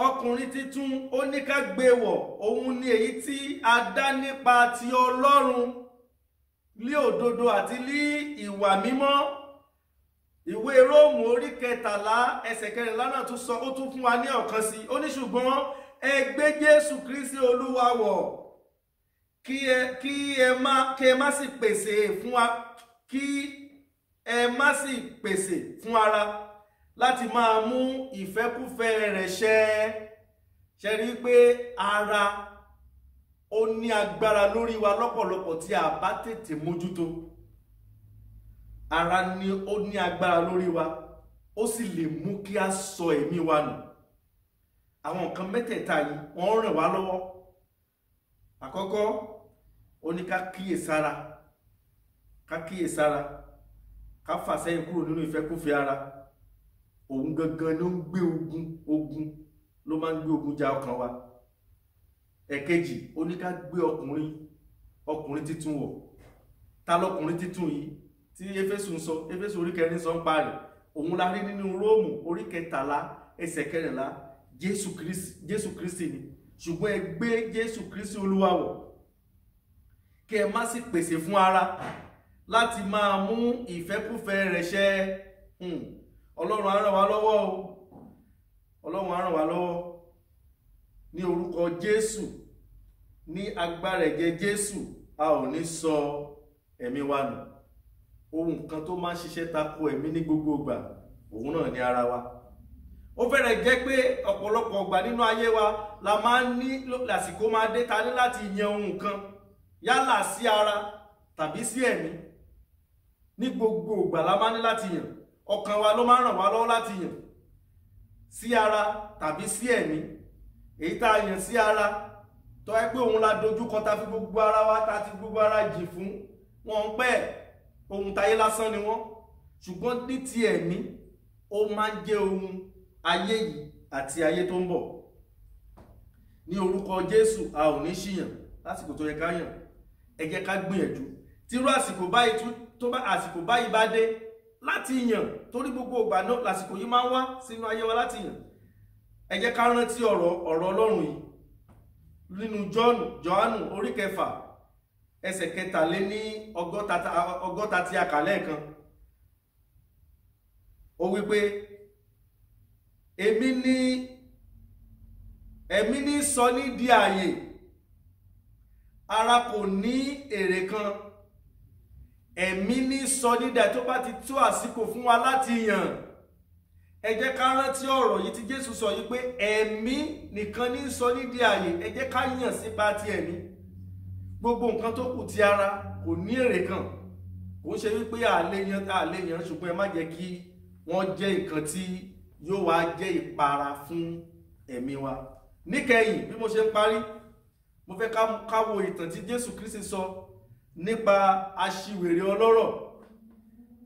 [SPEAKER 4] Ọkùnrin titun, ó ní ká gbé wọ̀. Òun ni èyí tí a dá nípa ti Ọlọ́run lí òdodo àti lí ìwà mímọ́. Ìwé Róòmù orí 13 ẹsẹ̀ 14 náà tún sọ, ó tún fún wa ní ọ̀kan sí. Ó ní ṣùgbọ́n ẹ gbé Jésù Kristi Olúwa wọ̀, kí ẹ má sì pèsè fún kí ẹ má sì pèsè fún ara láti máa mú ìfẹ́kúfẹ́ rẹ̀ ṣẹ. Ṣe rí pé ara ó ní agbára lórí wa lọ́pọ̀lọpọ̀ tí a bá tètè mójútó. Ara ni ó ní agbára lórí wa, ó sì lè mú kí a sọ ẹ̀mí wa nù. Àwọn nǹkan mẹ́tẹ̀ẹ̀ta yìí wọ́n ràn wá lọ́wọ́. Àkọ́kọ́, ó ní ká kíyèsára, ká kíyèsára, ká fà sẹ́yìn kúrò nínú ìfẹ́kúfẹ̀ẹ́ ara. Òun gangan ló ń gbé ogun ló máa ń gbé ogun ja ọkàn wa. Ẹ̀kejì, ó ní ká gbé ọkùnrin titun wọ̀. Ta lọkùnrin titun yìí tí Éfésù ń sọ? Éfésù orí 4 sọ ń parí. Òun la rí nínú Róòmù orí 13 ẹsẹ̀ 14. Jésù Kristi ni. Ṣùgbọ́n ẹ gbé Jésù Kristi Olúwa wọ̀, kí ẹ má sì pèsè fún ara láti máa mú ìfẹ́kúfẹ́ rẹ̀ ṣẹ. Ọlọ́run á ràn wá lọ́wọ́ o. Ọlọ́run á ràn wá lọ́wọ́ ní orúkọ Jésù, ní agbára ẹ̀jẹ̀ Jésù, a ò ní sọ ẹ̀mí wa nù. Ohun kan tó máa ń ṣiṣẹ́ tako ẹ̀mí ní gbogbo ìgbà, òun náà ní ara wa. Ó fẹ́rẹ̀ jẹ́ pé ọ̀pọ̀lọpọ̀ ìgbà nínú ayé wa la máa ń ní lásìkò máa dé ta ní láti yan ohun kan, yálà sí ara tàbí sí ẹ̀mí. Ní gbogbo ìgbà la máa ní láti yàn. Ọkàn wa ló máa ń ràn wá lọ́wọ́ láti yàn sí ara tàbí sí ẹ̀mí. Èyí tá a yàn sí ara, tó ẹ pé òun la dojúkọ, ta fi gbogbo ara wa, ta ti gbogbo ara jì fún wọn ń pẹ́, ohun tayé lásán ni wọ́n. Ṣùgbọ́n ní ti ẹ̀mí, ó máa ń jẹ́ ohun ayé yìí àti ayé tó ń bọ̀. Ní orúkọ Jésù, a ò ní ṣìyàn lásìkò tó yẹ ká yàn. Ẹ jẹ́ ká gbìyànjú tírú àsìkò báyìí tó bá àsìkò báyìí bá dé láti yàn, torí gbogbo ìgbà náà lásìkò yìí máa ń wá sínú ayé wa láti yàn. Ẹ jẹ́ ká rántí ọ̀rọ̀ Ọlọ́run yìí nínú Jòhánù orí 6 ẹsẹ̀ 63 tí a kà lẹ́ẹ̀kan. Ó wí pé èmi ní sọ ní di ààyè, ara kò ní èrè kan. Ẹ̀mí ní sọ ní di ààyè. Tó bá ti tó àsìkò fún wa láti yàn, ẹ jẹ́ ká rántí ọ̀rọ̀ yìí tí Jésù sọ yìí pé ẹ̀mí nìkan ní sọ ní di ààyè. Ẹ jẹ́ ká yàn sípa ti ẹ̀mí. Gbogbo nǹkan tó kù ti ara kò ní èrè kan. Kò ń ṣe wípé àlè yan, ṣùgbọ́n ẹ má jẹ́ kí wọ́n jẹ́ nǹkan tí yóò wá jẹ́ ìpara fún ẹ̀mí wa. Níkẹyìn, bí mo ṣe ń parí, mo fẹ́ ká wo ìtàn tí Jésù Kristi sọ nípa aṣiwèrè ọlọ́rọ̀.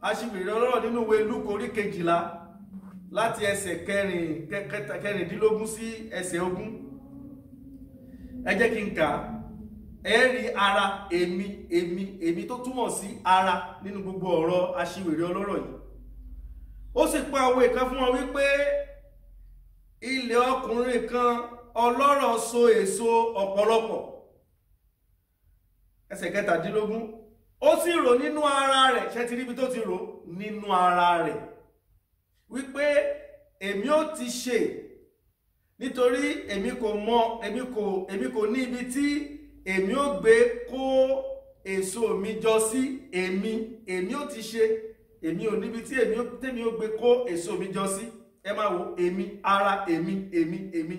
[SPEAKER 4] Aṣiwèrè ọlọ́rọ̀ nínú ìwé Lúùkù orí 12 láti ẹsẹ̀ 16 sí ẹsẹ̀ 20. Ẹ jẹ́ kí n kà á. Ẹ rí ara, èmi èmi èmi tó túmọ̀ sí ara nínú gbogbo ọ̀rọ̀ aṣiwèrè ọlọ́rọ̀ yìí. Ó sì pa òwe kan fún wọn wípé ilẹ̀ ọkùnrin kan ọlọ́rọ̀ so èso ọ̀pọ̀lọpọ̀. Ẹsẹ̀ 17, ó sì rò nínú ara rẹ̀. Ṣé ti ríbi tó ti rò nínú ara rẹ̀ wípé èmi ó ti ṣe, nítorí èmi kò mọ̀, èmi kò ní ibi tí èmi ó gbé kó èso mi jọ sí. Èmi ó ti ṣe, èmi ò níbi tí èmi ó gbé kó èso mi jọ sí. Ẹ máa wo èmi, ara èmi, èmi, èmi.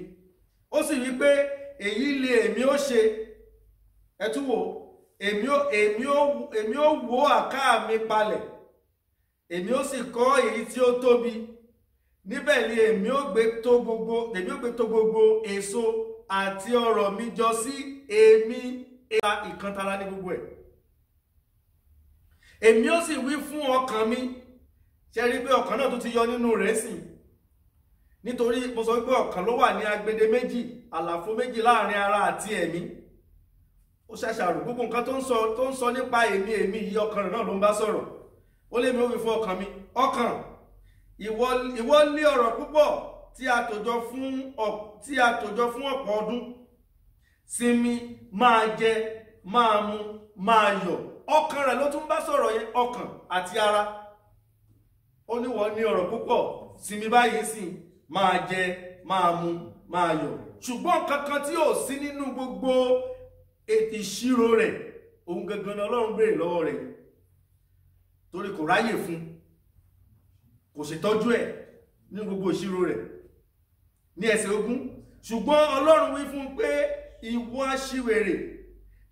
[SPEAKER 4] Ó sì wí pé èyí lè èmi ó ṣe. Ẹ tún wò, èmi ó wó àká mi palẹ̀, èmi ó sì kọ́ èyí tí ó tóbi, níbẹ̀ ni èmi ó gbé tó gbogbo èso àti ọrọ̀ mi jọ sí. Èmi ìkan tara ní gbogbo ẹ̀. Èmi ó sì wí fún ọkàn mi. Ṣe rí pé ọkàn náà tó ti yọ nínú rẹ̀ sìn, nítorí mo sọ pé ọkàn ló wà ní agbede méjì, àlàfo méjì láàrin ara àti ẹ̀mí. Ó ṣàṣàrò gbogbo nǹkan tó ń sọ nípa èmi èmi yìí, ọkàn rẹ̀ náà ló ń bá sọ̀rọ̀. Ó lé mi ó wí fún ọkàn mi, ọkàn, ìwọ ní ọrọ̀ púpọ̀ tí a tò jọ fún ọ̀pọ̀ ọdún. Sinmi, máa jẹ, máa mu, máa yọ̀. Ọkàn rẹ̀ ló tún bá sọ̀rọ̀ yẹn, ọkàn àti ara. Ó ní wọ́n ní ọrọ̀ púpọ̀, sinmi báyìí sìn, máa jẹ, máa mu, máa yọ̀. Ṣùgbọ́n kankan tí ò sí nínú gbogbo ìṣirò rẹ̀, òun gangan ni Ọlọ́run béèrè lọ́wọ́ rẹ̀, torí kò ráyè fún, kò ṣètọ́jú ẹ̀ ní gbogbo ìṣirò rẹ̀. Ní ẹsẹ̀ 20, ṣùgbọ́n Ọlọ́run wí fún pé ìwọ aṣiwèrè,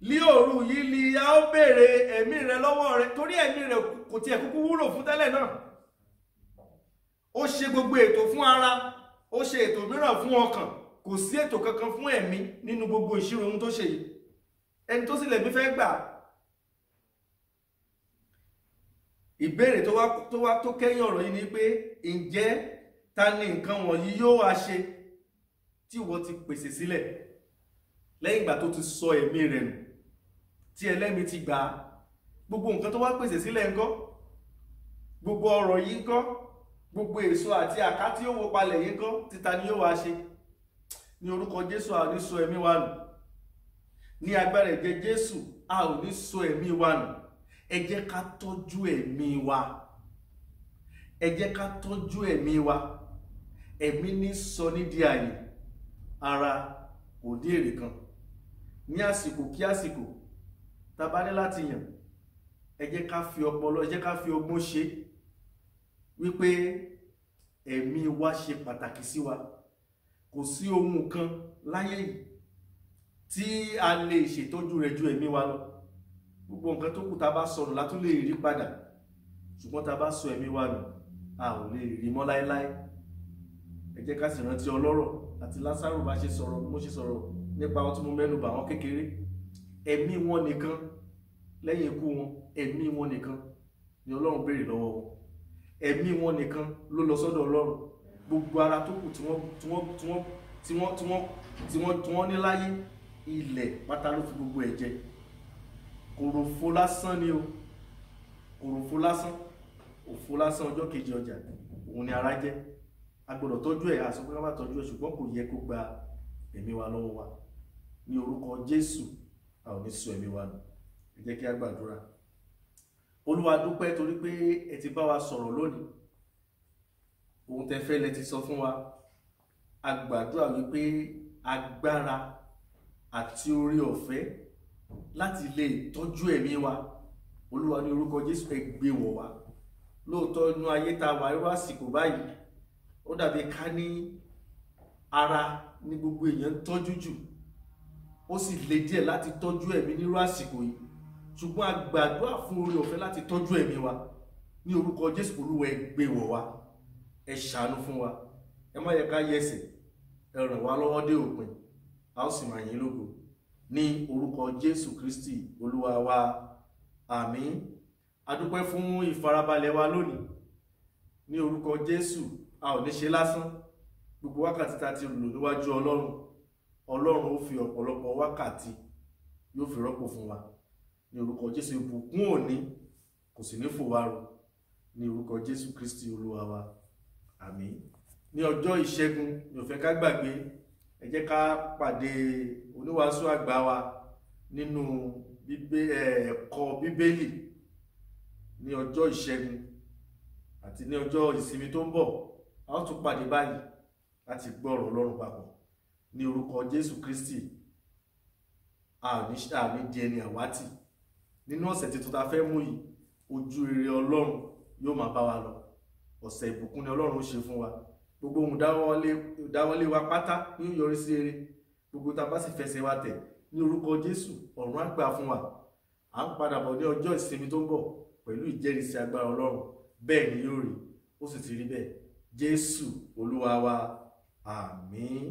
[SPEAKER 4] lí òru yìí li a ó béèrè ẹ̀mí rẹ lọ́wọ́ rẹ, torí ẹ̀mí rẹ kò tiẹ̀ kúkú wúlò fún tẹ́lẹ̀ náà. Ó ṣe gbogbo ètò fún ara, ó ṣe ètò mìíràn fún ọkàn, kò sí ètò kankan fún ẹ̀mí nínú gbogbo ìṣirò ohun tó ṣe yìí. Ẹni tó sì lẹ̀mí fẹ́ gbà. Ìbéèrè tó wá tó kẹ́yìn ọ̀rọ̀ yìí ni pé ǹjẹ́ ta ni nǹkan wọ̀nyí yóò wá ṣe tí ìwọ ti pèsè sílẹ̀ lẹ́yìn ìgbà tó ti sọ ẹ̀mí rẹ̀ nù, tí ẹlẹ́mìí ti gbà á? Gbogbo nǹkan tó wá pèsè sílẹ̀ ńkọ́? Gbogbo ọrọ̀ yìí ńkọ́? Gbogbo èso àti àká tí ó wó palẹ̀ yìí ńkọ́? Títa ni yóò wá ṣe? Ní orúkọ Jésù, a ò ní sọ ẹ̀mí wa nù. Ní agbára ẹ̀jẹ̀ Jésù, a ò ní sọ ẹ̀mí wa nù. Ẹ jẹ́ ká tọ́jú ẹ̀mí wa. Ẹ jẹ́ ká tọ́jú ẹ̀mí wa. Ẹ̀mí ní sọ nídìí ààyè, ara kò dé èrè kan. Ní àsìkò kí àsìkò tá bá ní láti yàn, ẹ jẹ́ ká fi ọpọlọ, ẹ jẹ́ ká fi ọgbọ́n ṣe wípé ẹ̀mí wa ṣe pàtàkì sí wa. Kò sí ohun kan láyé yìí tí a lè ṣètọ́jú rẹ̀ ju ẹ̀mí wa lọ. Gbogbo nǹkan tó kù tá bá sọnù la tún lè rí padà, ṣùgbọ́n tá bá sọ ẹ̀mí wa nù, a ò lè rí mọ́ láéláé. Ẹ jẹ́ ká sì rántí ọlọ́rọ̀ àti Lásárù bá ṣe sọ̀rọ̀, mo ṣe sọ̀rọ̀ nípa ohun tí mo mẹ́nu bà wọ́n kékeré. Ẹ̀mí wọn nìkan, lẹ́yìn ikú wọn, ẹ̀mí wọn nìkan ni Ọlọ́run béèrè lọ́wọ́ wọn. Ẹ̀mí wọn nìkan ló lọ sọ́dọ̀ Ọlọ́run. Gbogbo ara tó kù tí wọ́n ní láyé, ilẹ̀ pátá ló fi gbogbo ẹ̀ jẹ. Kòròfo lásán ni o, kòròfo lásán, òfo lásán ọjọ́ kejì ọjà, òun ni ara jẹ́. A gbọ́dọ̀ tọ́jú ẹ̀, a sọ pé ká má tọ́jú ẹ̀, ṣùgbọ́n kò yẹ kó gba ẹ̀mí wa lọ́wọ́ wa. Ní orúkọ Jésù, a ò ní sọ ẹ̀mí wa nù. Ẹ jẹ́ kí a gbàdúrà. Olúwa, dúpẹ́ torí pé ẹ ti bá wa sọ̀rọ̀ lónìí. Ohun tẹ́ fẹ́ lẹ ti sọ fún wa. A gbàdúrà wípé agbára àti oore ọ̀fẹ́ láti lè tọ́jú ẹ̀mí wa, Olúwa, ní orúkọ Jésù, ẹ gbé wọ̀ wá. Lóòótọ́ inú ayé tá wà irú àsìkò báyìí, ó dàbí ká ní ara ní gbogbo èèyàn ń tọ́jú jù, ó sì le díẹ̀ láti tọ́jú ẹ̀mí nírú àsìkò yìí. Ṣùgbọ́n a gbàdúrà fún oore ọ̀fẹ́ láti tọ́jú ẹ̀mí wa. Ní orúkọ Jésù, Olúwa, ẹ gbé wọ̀ wá, ẹ ṣàánú fún wa, ẹ má yẹ ká yẹsẹ̀, ẹ ràn wá lọ́wọ́ dé òpin, a ó sì máa yìn lógo. Ní orúkọ Jésù Kristi Olúwa wa, àmín. A dúpẹ́ fún ìfarabalẹ̀ wa lónìí. Ní orúkọ Jésù, a ò ní ṣe lásán. Gbogbo wákàtí tá ti lò níwájú Ọlọ́run, Ọlọ́run ó fi ọ̀pọ̀lọpọ̀ wákàtí yóò fi rọ́pò fún wa. Ní orúkọ Jésù, ìbùkún òní kò sì ní fò wá ru. Ní orúkọ Jésù Kristi Olúwa wa, àmín. Ní ọjọ́ ìṣẹ́gun, mi ò fẹ́ ká gbàgbé, Ẹ jẹ́ ká pàdé oníwàásù àgbà wa nínú ẹ̀kọ́ Bíbélì ní ọjọ́ Ìṣẹ́gun àti ní ọjọ́ ìsinmi tó ń bọ̀. A ó tún pàdé báyìí láti gbọ́ ọ̀rọ̀ Ọlọ́run papọ̀ ní orúkọ Jésù Kristi. A ò ní di ẹni àwátì. Nínú ọ̀sẹ̀ tuntun tá a fẹ́ mú yìí, ojú rere Ọlọ́run yóò máa bá wa lọ. Ọ̀sẹ̀ ìbùkún ni Ọlọ́run ó ṣe fún wa. Gbogbo ohun dáwọ́lé wa pátá ní ó yọrí sí rere. Gbogbo tá a bá sì fẹsẹ̀ wa tẹ̀ ní orúkọ Jésù, ọ̀run á gbà fún wa. À ń padà bọ̀ ní ọjọ́ ìsinmi tó ń bọ̀ pẹ̀lú ìjẹ́rìísí agbára Ọlọ́run. Bẹ́ẹ̀ ni yóò rí, ó sì ti rí bẹ́ẹ̀. Jésù Olúwa wa, àmín.